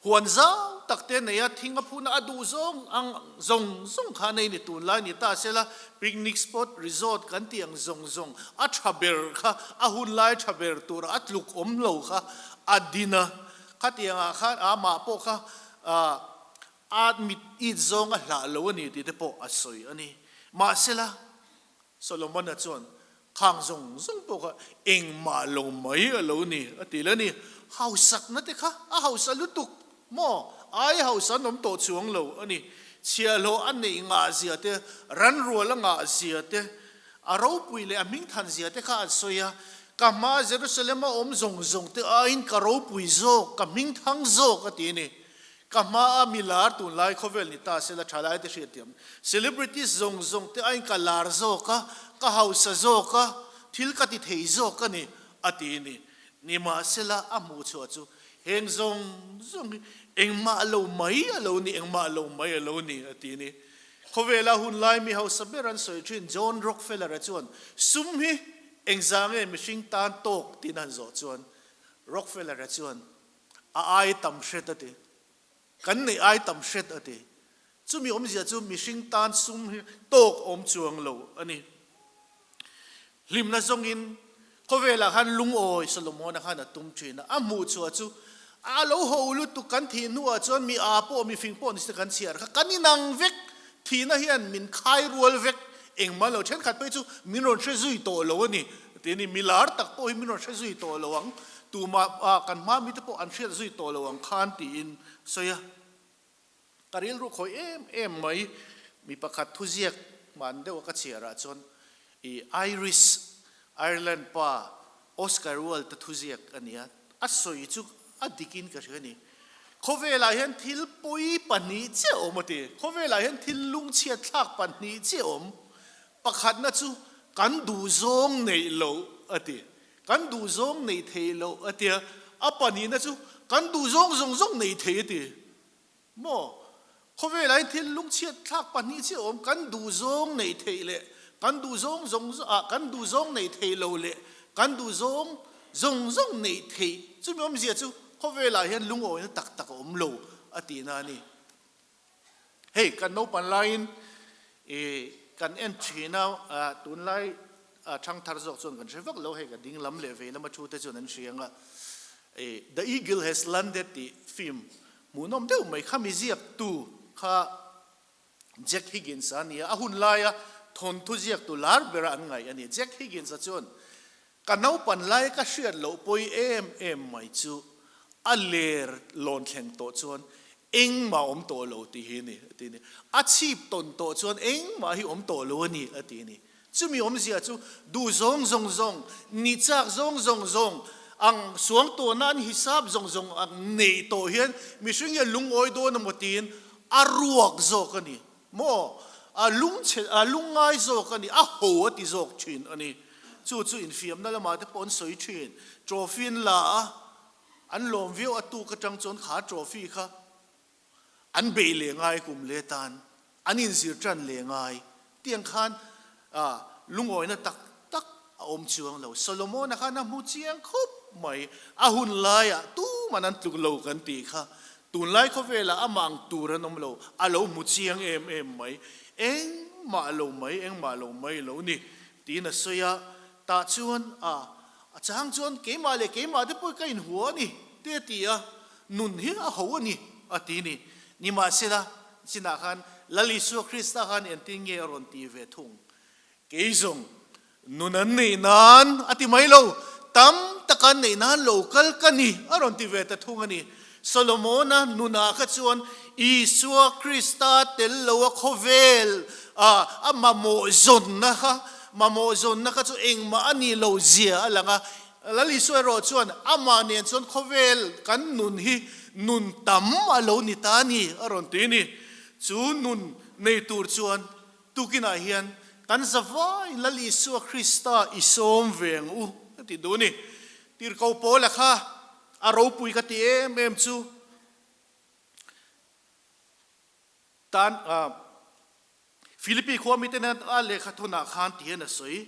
huan zau tak te nei a, thing a phun a, a duh zawng ang zawng zawng kha nei ni tunlai ni ta sela, picnic spot, resort kan tih ang zawng zawng a tha ber kha, a hun lai tha ber tura a tluk awm lo kha a din a. Khatiangah khan amah pawh kha a mit it zawng a hlah lo a ni tih te pawh a sawi a ni. Mahsela, Solomon-a chuan khang zawng zawng pawh kha engmah lo mai a lo ni a ti le a ni. Hausakna te kha a hausa lutuk maw? Ai hausa an awm tawh chuang lo a ni. Chhiahhlawh a neih ngah zia te, ranrual a ngah zia te, A ropui leh a hmingthan zia te kha an sawi a, Ka hma Jerusalem a awm zawng zawng te aiin ka ropui zawk, ka hmingthang zawk a ti a ni. Ka hma a mi lar tunlai khawvel ni ta sela thalai te hriatthiam celebrities zawng zawng te aiin ka lar zawk a, ka hausa zawk a, thil ka ti thei zawk a ni a ti a ni. Nimahsela a hmuh chhuah chu heng zawng zawng hi engmah lo mai a lo ni, engmah lo mai a lo ni a ti a ni. Khawvela hun lai mi hausa ber an sawi thin John Rockefeller-a chuan sum hi engzah nge mihring tan tawk tiin a han zawh chuan Rockefeller-a chuan a ai tam hret a ti. Kan neih ai tam hret a ti. Chumi awmzia chu mihring tan sum hi tawk awm chuang lo a ni. Hlimna zawngin khawvelah khan lungawi Solomon-a khan a tum thin a, a hmuh chhuah chu a lo ho lutuk kan thih hnuah chuan mi aa pawh mi fing pawh ni se kan chhiar kha kan inang vek, thihna hian min khai rual vek, engmah lo thenkhat phei chu min rawn hre zui tawh lo a ni ti a ni, mi lar tak pawh hi min rawn hre zui tawh lo ang, tumah kan hma mite pawh an hriat zui tawh lo ang khan tiin sawi a. Ka rilru khawih em em mai, mi pakhat thuziak hman deuh a ka chhiar ah chuan i Irish, Ireland pa Oscar Wilde thuziak a ni a, a sawi chu a dik in ka hria a ni. Khawvel ah hian thil pawi pahnih chiah a awm a ti, khawvel ah hian thil lungchhiat thlak pahnih chiah a awm, pakhatna chu kan duhzawng neih loh a ti, Kan duhzawng neih theih loh a tia, a pahnihna chu kan duhzawng zawng zawng neih theih a ti. Maw? Khawvelah hian thil lungchhiat thlak pahnih chiah awm, kan duhzawng neih theih leh kan duhzawng zawng ah kan duhzawng neih theih lo leh kan duhzawng zawng zawng neih theih. Chumi awmzia chu khawvelah hian lungawina tak tak a awm lo a tihna a ni. Hei kan naupan laiin i kan en thin a, tunlai thangthar zawk chuan kan hre vak lo, hei ka ding lam leh vei lama thu te chuan an hria ang a, i The Eagle Has Landed tih film hmuhnawm deuh mai kha mi ziaktu kha Jack Higgins a ni a, a hun laia thawnthu ziaktu lar bera an ngaih a ni. Jack Higgins a chuan Ka naupan lai ka hriat loh pawi em em mai chu a ler lawn thleng tawh chuan engmah awm tawh lo tih hi a ni, a ti a ni. A chhip tawn tawh chuan engmah hi awm tawh lo a ni, a ti a ni. Chumi awmzia chu duh zawng zawng zawng, ni chak zawng zawng zawng, ang suang tawhna an hisap zawng zawng ang neih tawh hian mihring hian lungawi dawn emaw tiin a ruak zawk a ni. Maw? A lungchhe, a lungngai zawk a ni, a ho a ti zawk thin a ni. Chu chu infiamna lamah te pawh an sawi thin. Trophy an la a, an lawm viau a tuk atang chuan kha trophy kha an beih leh ngai kum leh tan, an inzir tan leh ngai. Tiang khan lungawina tak tak a awm chuang lo. Solomon-a khan a hmu chiang khawp mai. A hun laiah tuman an tluk lo kan tih kha. Tunlai khawvelah amah ang tur an awm lo. A lo hmu chiang em em mai. Engmah lo mai, engmah lo mai lo ni tiin a sawi a. Tah chuan a a chang chuan keimah leh keimah te pawh ka inhua a ni te a ti a. Nun hi a ho a ni a ti ni. Nimahsela, chinah khan. Lal Isua Krista khan engtin nge a rawn ti ve thung? Kei zawng nun an neih nan a ti mai lo, tam tak an neih nan lo kal ka ni a rawn ti ve ta thung a ni. Solomona nunah kha chuan Isua Krista tel lo a khawvel a a mamawh zawnna kha mamawh zawnna kha chu engmah a nih loh zia a lang a. Lal Isua erawh chuan amah nen chuan khawvel kan nun hi nun tam a lo ni ta a ni a rawn ti a ni. Chu nun nei tur chuan Tukinah hian kan zavai Lal Isua Krista i sawm ve ang u a ti duh a ni. Tirhkoh Paula kha a ropui ka ti em em chu tan Philippi khua mite nen a lehkha thawnah khan ti hian a sawi,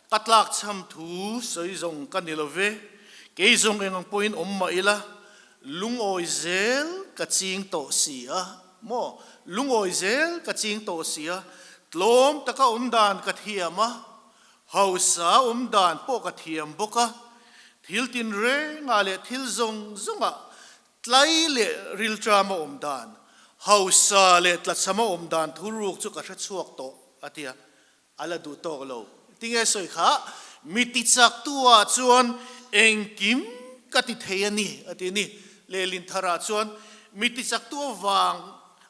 Ka tlakchham thu sawi zawng ka ni lo ve, kei zawng eng ang pawhin awm mah ila, Lungawi zel ka ching tawh si a maw? Lungawi zel ka ching tawh si a, tlawm taka awm dan ka thiam a, hausa awm dan pawh ka thiam bawk a, thil tinrengah leh thil zawng zawngah tlai leh rilṭama awm dan, hausa leh tlachhama awm dan thuruk chu ka hre chhuak tawh, a ti a. A la duh tawk lo. Tinge sawi kha, Mi tichak tu ah chuan engkim ka ti thei a ni, a ti a ni. Lehlin tharah chuan mi tichak tu avang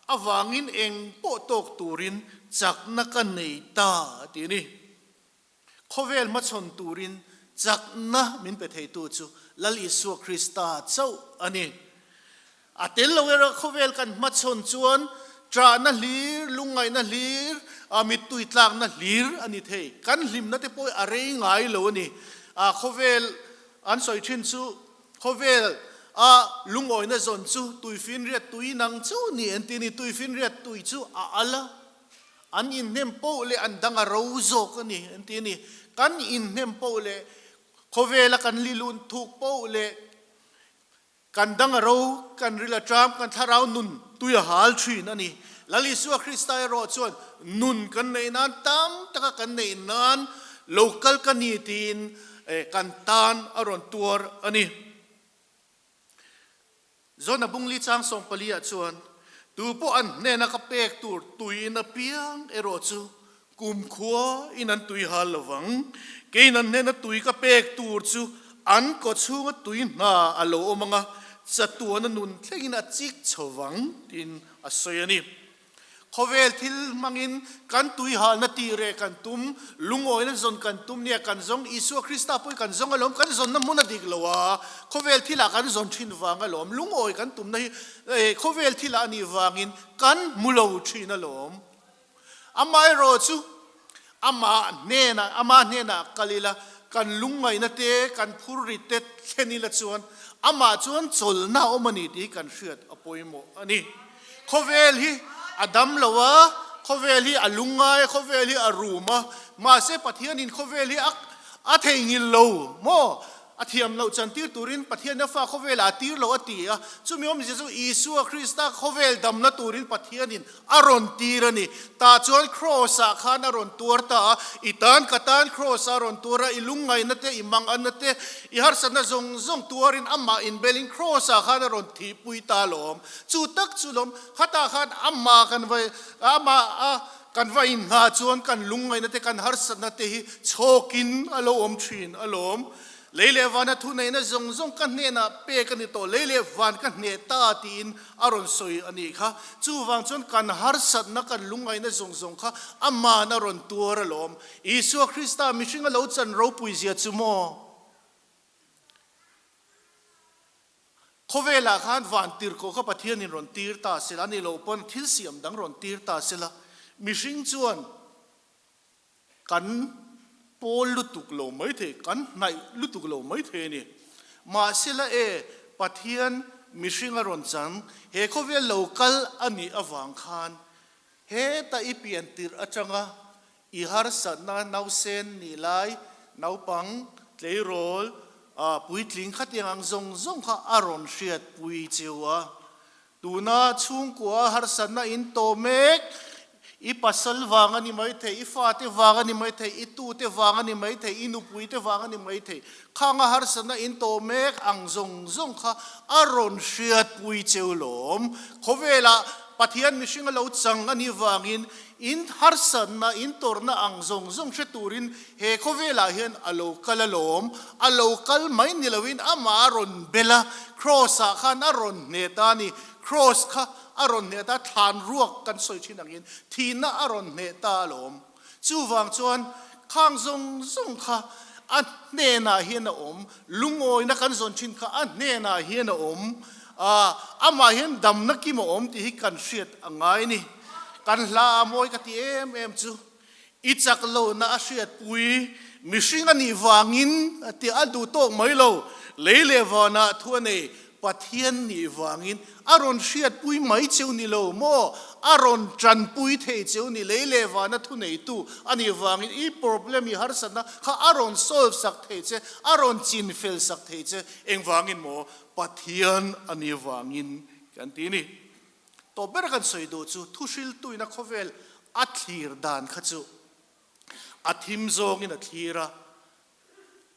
avangin eng pawh tawk turin chakna ka nei ta, a ti a ni. Khawvel hmachhawn turin chakna min pe theitu chu Lal Isua Krista chauh a ni. A tel lo erawh khawvel kan hmachhawn chuan ṭahna hlir, lungngaihna hlir, mittui tlakna hlir a ni thei. Kan hlimna te pawh a rei ngai lo a ni. Khawvel an sawi ṭhin chu khawvel a lungawina zawn chu tuifinriat tui nang chu ni an ti a ni. Tuifinriat tui chu a al a, an inhnem poh leh an dang a ro zawk a ni an ti a ni. Kan inhnem poh leh khawvela kan lilun thuk poh leh Kan dang a ro, kan ril a ṭam, kan thlarau nun tui a hal ṭhin a ni. Lal Isua Krista erawh chuan nun kan neih nan tam taka kan neih nan lo kal ka ni tiin kan tan a rawn tuar a ni. Zona Bungli chang 14 ah chuan, Tu pawh an hnena ka pek tur tuiin a piang erawh chu Kumkhua in an tui hal lo vang. Keiin an hnena tui ka pek tur chu an kaw chhunga tui hna a lo awm ang a, chatuana nun thlengin a chik chho vang, tiin a sawi a ni. Khawvel thil hmangin kan tui halna tih reh kan tum, lungawina zawn kan tum nia kan zawng, Isua Krista pawh hi kan zawng alawm, kan zawnna hmun a dik lo a, khawvel thilah kan zawn thin vang alawm, lungawi kan tumna hi khawvel thilah a nih vangin kan hmu lo thin alawm. Amaherawh chu amah hnenah, ama hnenah kal ila, kan lungngaihna te, kan phurrit te thlen ila chuan amah chuan chawlhna a awm a ni tih hi kan hriat a pawimawh a ni. Khawvel hi a dam lo a, khawvel hi a lungngai a, khawvel hi a rum a, mahse Pathianin khawvel hi a theihnghilh lo maw? A thiam loh chan tir turin Pathian a fa khawvelah a tir lo a ti a, chumi awmzia chu Isua Krista khawvel damna turin Pathianin a rawn tir a ni. Tah chuan Kraws-ah khan a rawn tuar ta a, i tan ka tan Kraws-ah a rawn tuar a, i lungngaihna te, i manganna te, i harsatna zawng zawng tuarin amah inbelin Kraws-ah khan a rawn thihpui ta alawm. Chu tak chu lawm, khatah khan amah kan va, amah a kan va inhna chuan kan lungngaihna te, kan harsatna te hi chhawkin a lo awm thin alawm. Lei leh vana thuneihna zawng zawng ka hnenah pek a ni tawh, lei leh van ka hneh ta tiin a rawn sawi a nih kha. Chuvang chuan kan harsatna, kan lungngaihna zawng zawng kha aman a rawn tuar alawm. Isua Krista mihring a lo chan ropui zia chu maw? Khawvelah khan van tirhkoh kha Pathianin rawn tir ta sela, a nih loh pawn thil siam dang rawn tir ta sela, mihring chuan kan pawl lutuk lo mai thei, kan hnaih lutuk lo mai thei a ni. Mahsela e, Pathian mihring a rawn chang, he khawvel lo kal a nih avang khan heta i pian tirh atanga I harsatna nausen nih lai, naupang, tleirawl, puitling khatiang ang zawng zawng kha a rawn hriatpui cheu a. Tuna chhungkua harsatna in tawh mek, i pasal vang a ni maithei, i fate vang a ni maithei, i tute vang a ni maithei, i nupuite vang a ni maithei, khanga harsatna in tawh mek ang zawng zawng kha a rawn hriatpui cheu lawm. Khawvelah. Pathian mihring a lo chang a nih vangin in harsatna, in tawrhna ang zawng zawng hre turin he khawvelah hian a lo kal alawm. A lo kal mai ni loin amah a rawn bel a, Kraws-ah khan a rawn hneh ta a ni. Kraws kha a rawn hneh ta, thlan ruak kan sawi thin angin thihna a rawn hneh ta alawm. Chuvang chuan khang zawng zawng kha a hnenah hian a awm, lungawina kan zawn thin kha a hnenah hian a awm, amah hian damna kim a awm tih hi kan hriat a ngai a ni. Kan hla a mawi ka ti em em chu i chak lohna a hriatpui mihring a nih vangin a ti a duh tawk mai lo, lei leh vanah thu a nei Pathian nih vangin a rawn hriatpui mai cheu ni lo maw? A rawn tanpui thei cheu ni lei leh vana thuneitu a nih vangin i problem i harsatna kha a rawn solve sak thei che, a rawn chin fel sak thei che. Engvangin maw? Pathian a nih vangin kan ti ni. Tawp ber kan sawi duh chu thuhriltuina khawvel a thlir dan kha chu a thim zawngin a thlir a,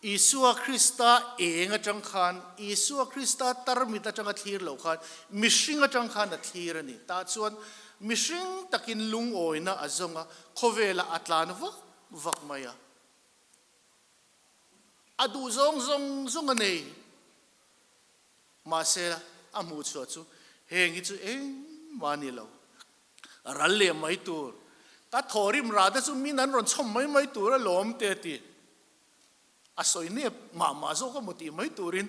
Isua Krista eng atang khan, Isua Krista tarmit atanga thlir lo khan, mihring atang khan a thlir a ni. Tah chuan mihring takin lungawina a zawng a, khawvelah a tlan vak vak mai a. A duh zawng zawng zawng a nei. Mahse, a hmuh chhuah chu heng hi chu engmah a ni lo. Ral leh mai tur, ka thawhrim rah te chu min an rawn chhawm mai mai tur alawm te a ti. A sawi nep mah mah zawk a maw tih mai turin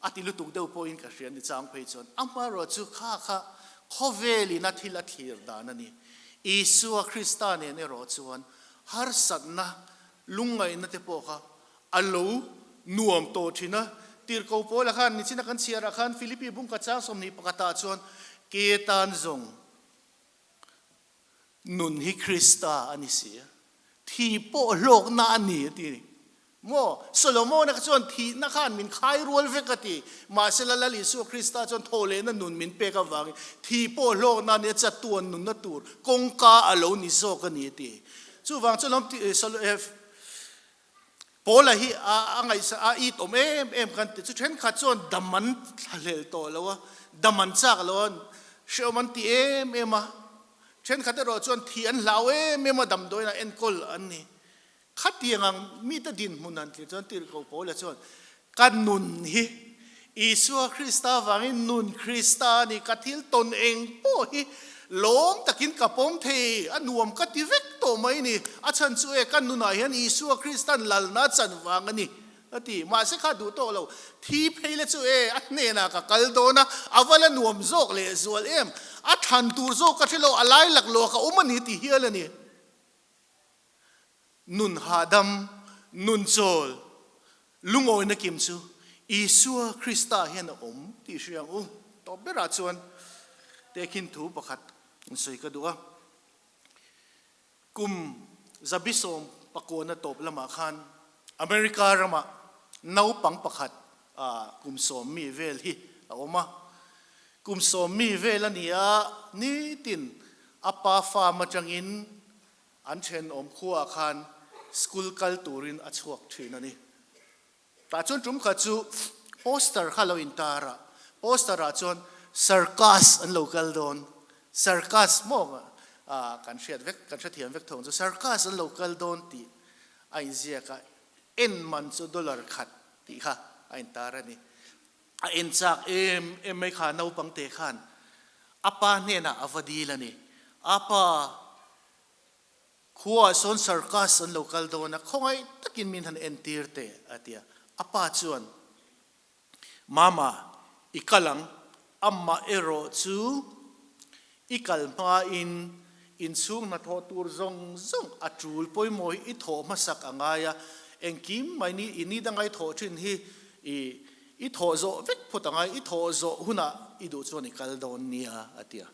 a ti lutuk deuh pawhin ka hria ni chang phei chuan. Amaherawh chu kha kha khawvelin a thil a thlir dan a ni. Isua Krista nen erawh chuan harsatna lungngaihna te pawh kha A lo nuam tawh thin a, tirhko Paula khan nichina kan chhiarah khan Philippi bungkhat chang 21 ah chuan ke tan zawng nun hi Krista a ni si a, thi pawh hlawkna a ni a ti a ni. Maw? Solomona kha chuan thihna khan min khai rual vek a ti, mahse Lal Isua Krista chuan thawhlehna nun min pek avangin thi pawh hlawkna a ni a, chatuan nunna tur kawngka a lo ni zawk a ni a ti. Chuvang chuan Paula hi a ngaihsa a it awm em em kan ti chu thenkhat chuan dam an thlahlel tawh lo a, dam an chak lo a, hrehawm an ti em em a, thenkhat erawh chuan thih an hlau em em a, damdawiin a enkawl an ni. Khatiang ang mite dinhmun han thlir chuan tirhkoh Paula chuan ka nun hi Isua Krista avangin nun Krista a ni, ka thil tawn eng pawh hi lawm takin ka pawm thei, a nuam ka ti vek tawh mai ni, a chhan chu e ka nunah hian Isua Kristan lalna chan vang a ni, a ti. Mahse kha duh tawh lo, thi phei le chu e a hnenah ka kal dawn a, a va la nuam zawk leh zual em, a thlan tur zawk ka hre lo, a lai laklawh ka awm a ni ti hial a ni. Nun hahdam, nun chawl, lungawina kim chu Isua Krista hian a awm tih hria ang u. Tawp berah chuan tehkhin thu pakhat in sawi ka duh a. Kum zabisawm pakuana tawp lamah khan America ramah naupang pakhat kum sawm mi vel hi a awm a. Kum sawm mi vel a ni a, nitin a pa farm atangin An thenawm khuaah khan school kal turin a chhuak thin a ni. Tah chuan tum khat chu poster kha lo intar a, poster ah chuan circus an lo kal dawn, circus maw kan hriat vek, kan hrethiam vek thawng chu circus an lo kal dawn tih a inziak a, en man chu dollar khat tih kha a intar a ni. A en chak em em mai kha naupang te khan a pa hnenah a va dil a ni. A pa, khuaah sawn circus an lo kal dawn a, khawngaih takin min han entir teh a ti a. A pa chuan, Mama, i kal ang, amah erawh chu i kal hmain inchhung hnathawh tur zawng zawng a tul pawimawh hi i thawh hmasak a ngai a, engkim mai ni i ni danga i thawh thin hi i i thawh zawh vek phawt a ngai, i thawh zawh hunah i duh chuan i kal dawn nia a ti a.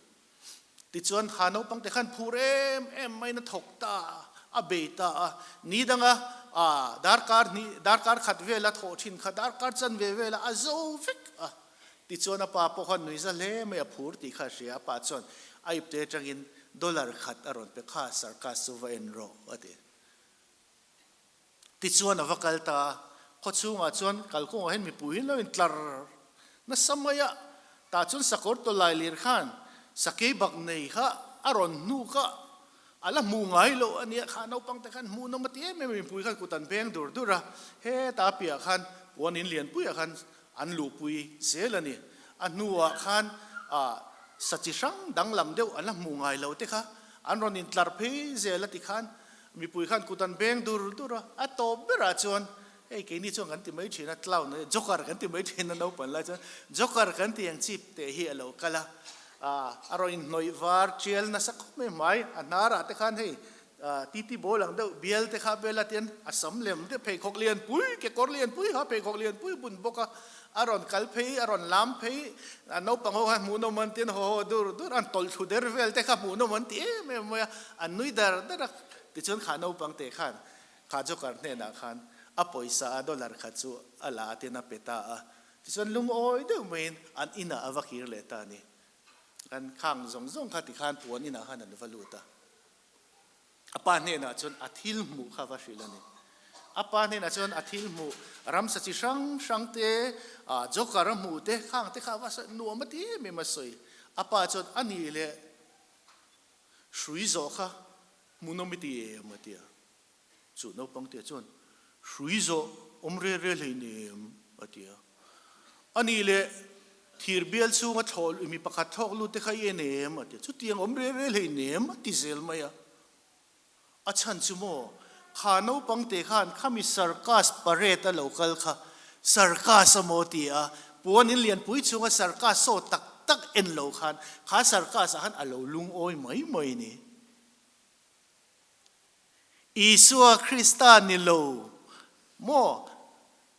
Tichuan ha naupang te khan phur em em maiin a thawk ta a, a bei ta a, ni danga a darkar hnih darkar khat vela thawh thin kha darkar chanve vela a zo vek a. Tichuan a pa pawh khan nui za hle mai a phur tih kha a hria, a pa chuan a ipte atangin dollar khat a rawn pe kha circus chu va en rawh a ti. Tichuan a va kal ta a, khaw chhungah chuan kalkawngah hian mipui hi an lo intlar nasa mai a, tah chuan sakawr tawlai lir khan. Sakei bak nei kha a rawn hnu kha a la hmuh ngai loh a nia, kha naupang te khan hmuh nawm a ti em em a, mipui khan kut an beng dur dur a, heta piah khan puan in lianpuiah khan an luhpui zel a ni. A hnuah khan ah sa chi hrang danglam deuh an la hmuh ngai loh te kha an rawn intlar phei zel a ti khan mipui khan kut an beng dur dur a, a tawp berah chuan hei keini chuan kan ti mai thin a, clown joker kan ti mai thin a naupang lai chuan joker kan tih ang chip teh hi a lo kal a, ah a rawn inhnawih var tial nasa khawp mai hmai a hnarah te khan hei Titi bawl ang deuh bial te kha bel a tian a sam lem deuh pheikhawk lian pui kekawr lian pui kha pheikhawk lian pui bun bawk a, a rawn kal phei a rawn lam phei a naupang ho khan hmuhnawm an tian haw haw dur dur an tawlh thlu der vel te kha hmuhnawm an ti em em mai a, an nui dar dar a tichuan kha naupang te khan kha joker hnenah khan a pawisa a dollar khat chu a la a tian a pe ta a tichuan lungawi deuh maiin an inah a va kir leh ta a ni kan khang zawng zawng kha tikhan puan inah khan an va lut a. A pa hnenah chuan a thil hmuh kha va hrilh a ni. A pa hnenah chuan a thil hmuh ramsa chi hrang hrang te, joker a hmuh te, khang te kha va sawi nuam a ti em em a sawi. A pa chuan a nih leh hrui zawh kha hmuhnawm i ti em a ti a. Chu naupang te chuan hrui zawh awm rel rel hlei nem a ti a. A nih leh thir bial chhunga thlawh mi pakhat thlawk lut te kha i en em a ti a. Chutiang awm rel rel hlei nem a ti zel mai a. A chhan chu maw kha naupang te khan khami circus parade a lo kal kha circus a maw ti a. Puan in lianpui chhunga circus saw tak tak en lo khan kha circus ah khan a lo lungawi mai mai a ni. Isua Krista ni lo maw?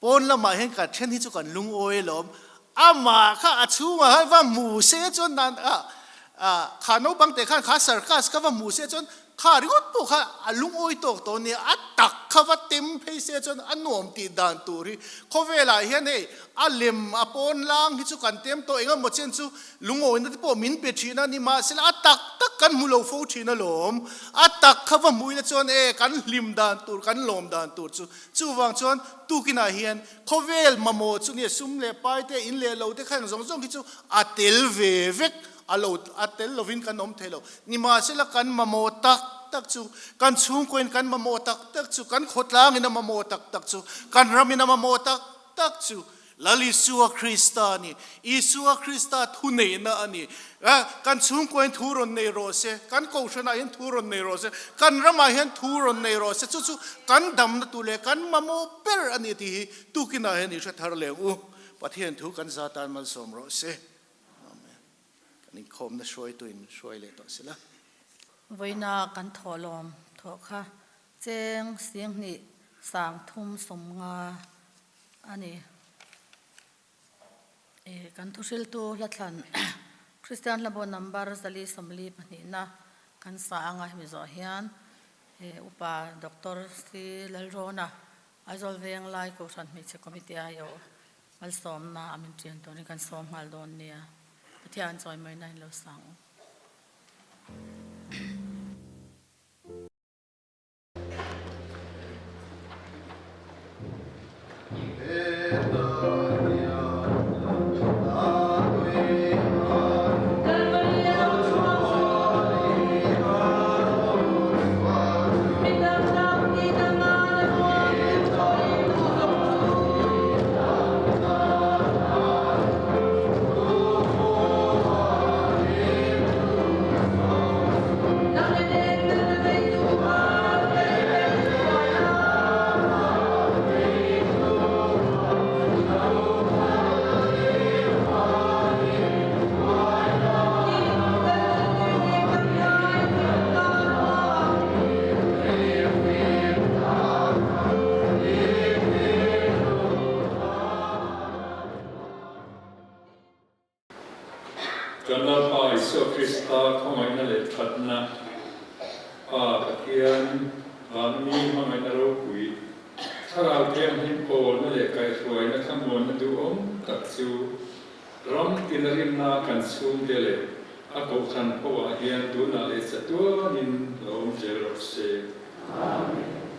Pawn lamah hian kan then hi chu kan lungawi alawm. Amah kha a chhungah khan va hmu se chuan dan ah kha naupang teh khan kha circus kha va hmu se chuan kha ringawt pawh kha a lungawi tawk tawh nia, a tak kha va tem phei se chuan a nuam tih dan tur hi khawvelah hian hei a lem a pawn lang hi chu kan tem tawh eng emaw chen chu Lungawina te pawh min pe thin a, nimahsela a tak tak kan hmu lo fo thin alawm. A tak kha va hmuhina chuan e, kan hlim dan tur, kan lawm dan tur chu. Chuvang chuan tukinah hian khawvel mamawh chu nia sum leh pai te, in leh lo te kha eng zawng zawng hi chu a tel ve vek a lo, a tel lovin kan awm thei lo. Nimahsela kan mamawh tak tak chu, kan chhungkuain kan mamawh tak tak chu, kan khawtlangin a mamawh tak tak chu, kan ramin a mamawh tak tak chu, Lal Isua Krista a ni. Isua Krista thu neihna a ni. Kan chhungkuain thu rawn nei rawh se, kan kohhranah hian thu rawn nei rawh se, kan ramah hian thu rawn nei rawh se, chu chu kan damna tur leh kan mamawh ber a ni tih hi tukinah hian i hre thar leh ang u. Pathian thu kan za tan malsawm rawh se. Amen. Kan inkhawmna hruaituin min hruai leh tawh sela.
Vawiina kan thawhlawm thawh kha cheng singhnih sangthum sawmnga a ni. E, kan thuhriltu hlathlan Kristian Hlabo number 420 pahnihna kan sa anga hemi zawh hian e, Upa Doctor C. Lalrawna, Aizawl Venglai Kohhran Hmeichhe Committee aiawh malsawmna a min ṭian turin kan sawm nghal dawn nia. Pathian chawimaina in lo sang u.
Kan Lalpa Isua Krista khawngaihna leh thatna, Pa Pathian van mi hmangaihna ropui, Thlarau Thianghlim pawlna leh kaihhruaina thlamuanna duhawm tak chu ram tina rinna kan chhungte leh a kohhran ho ah hian tunah leh chatuanin lo awm zel rawh se. Amen.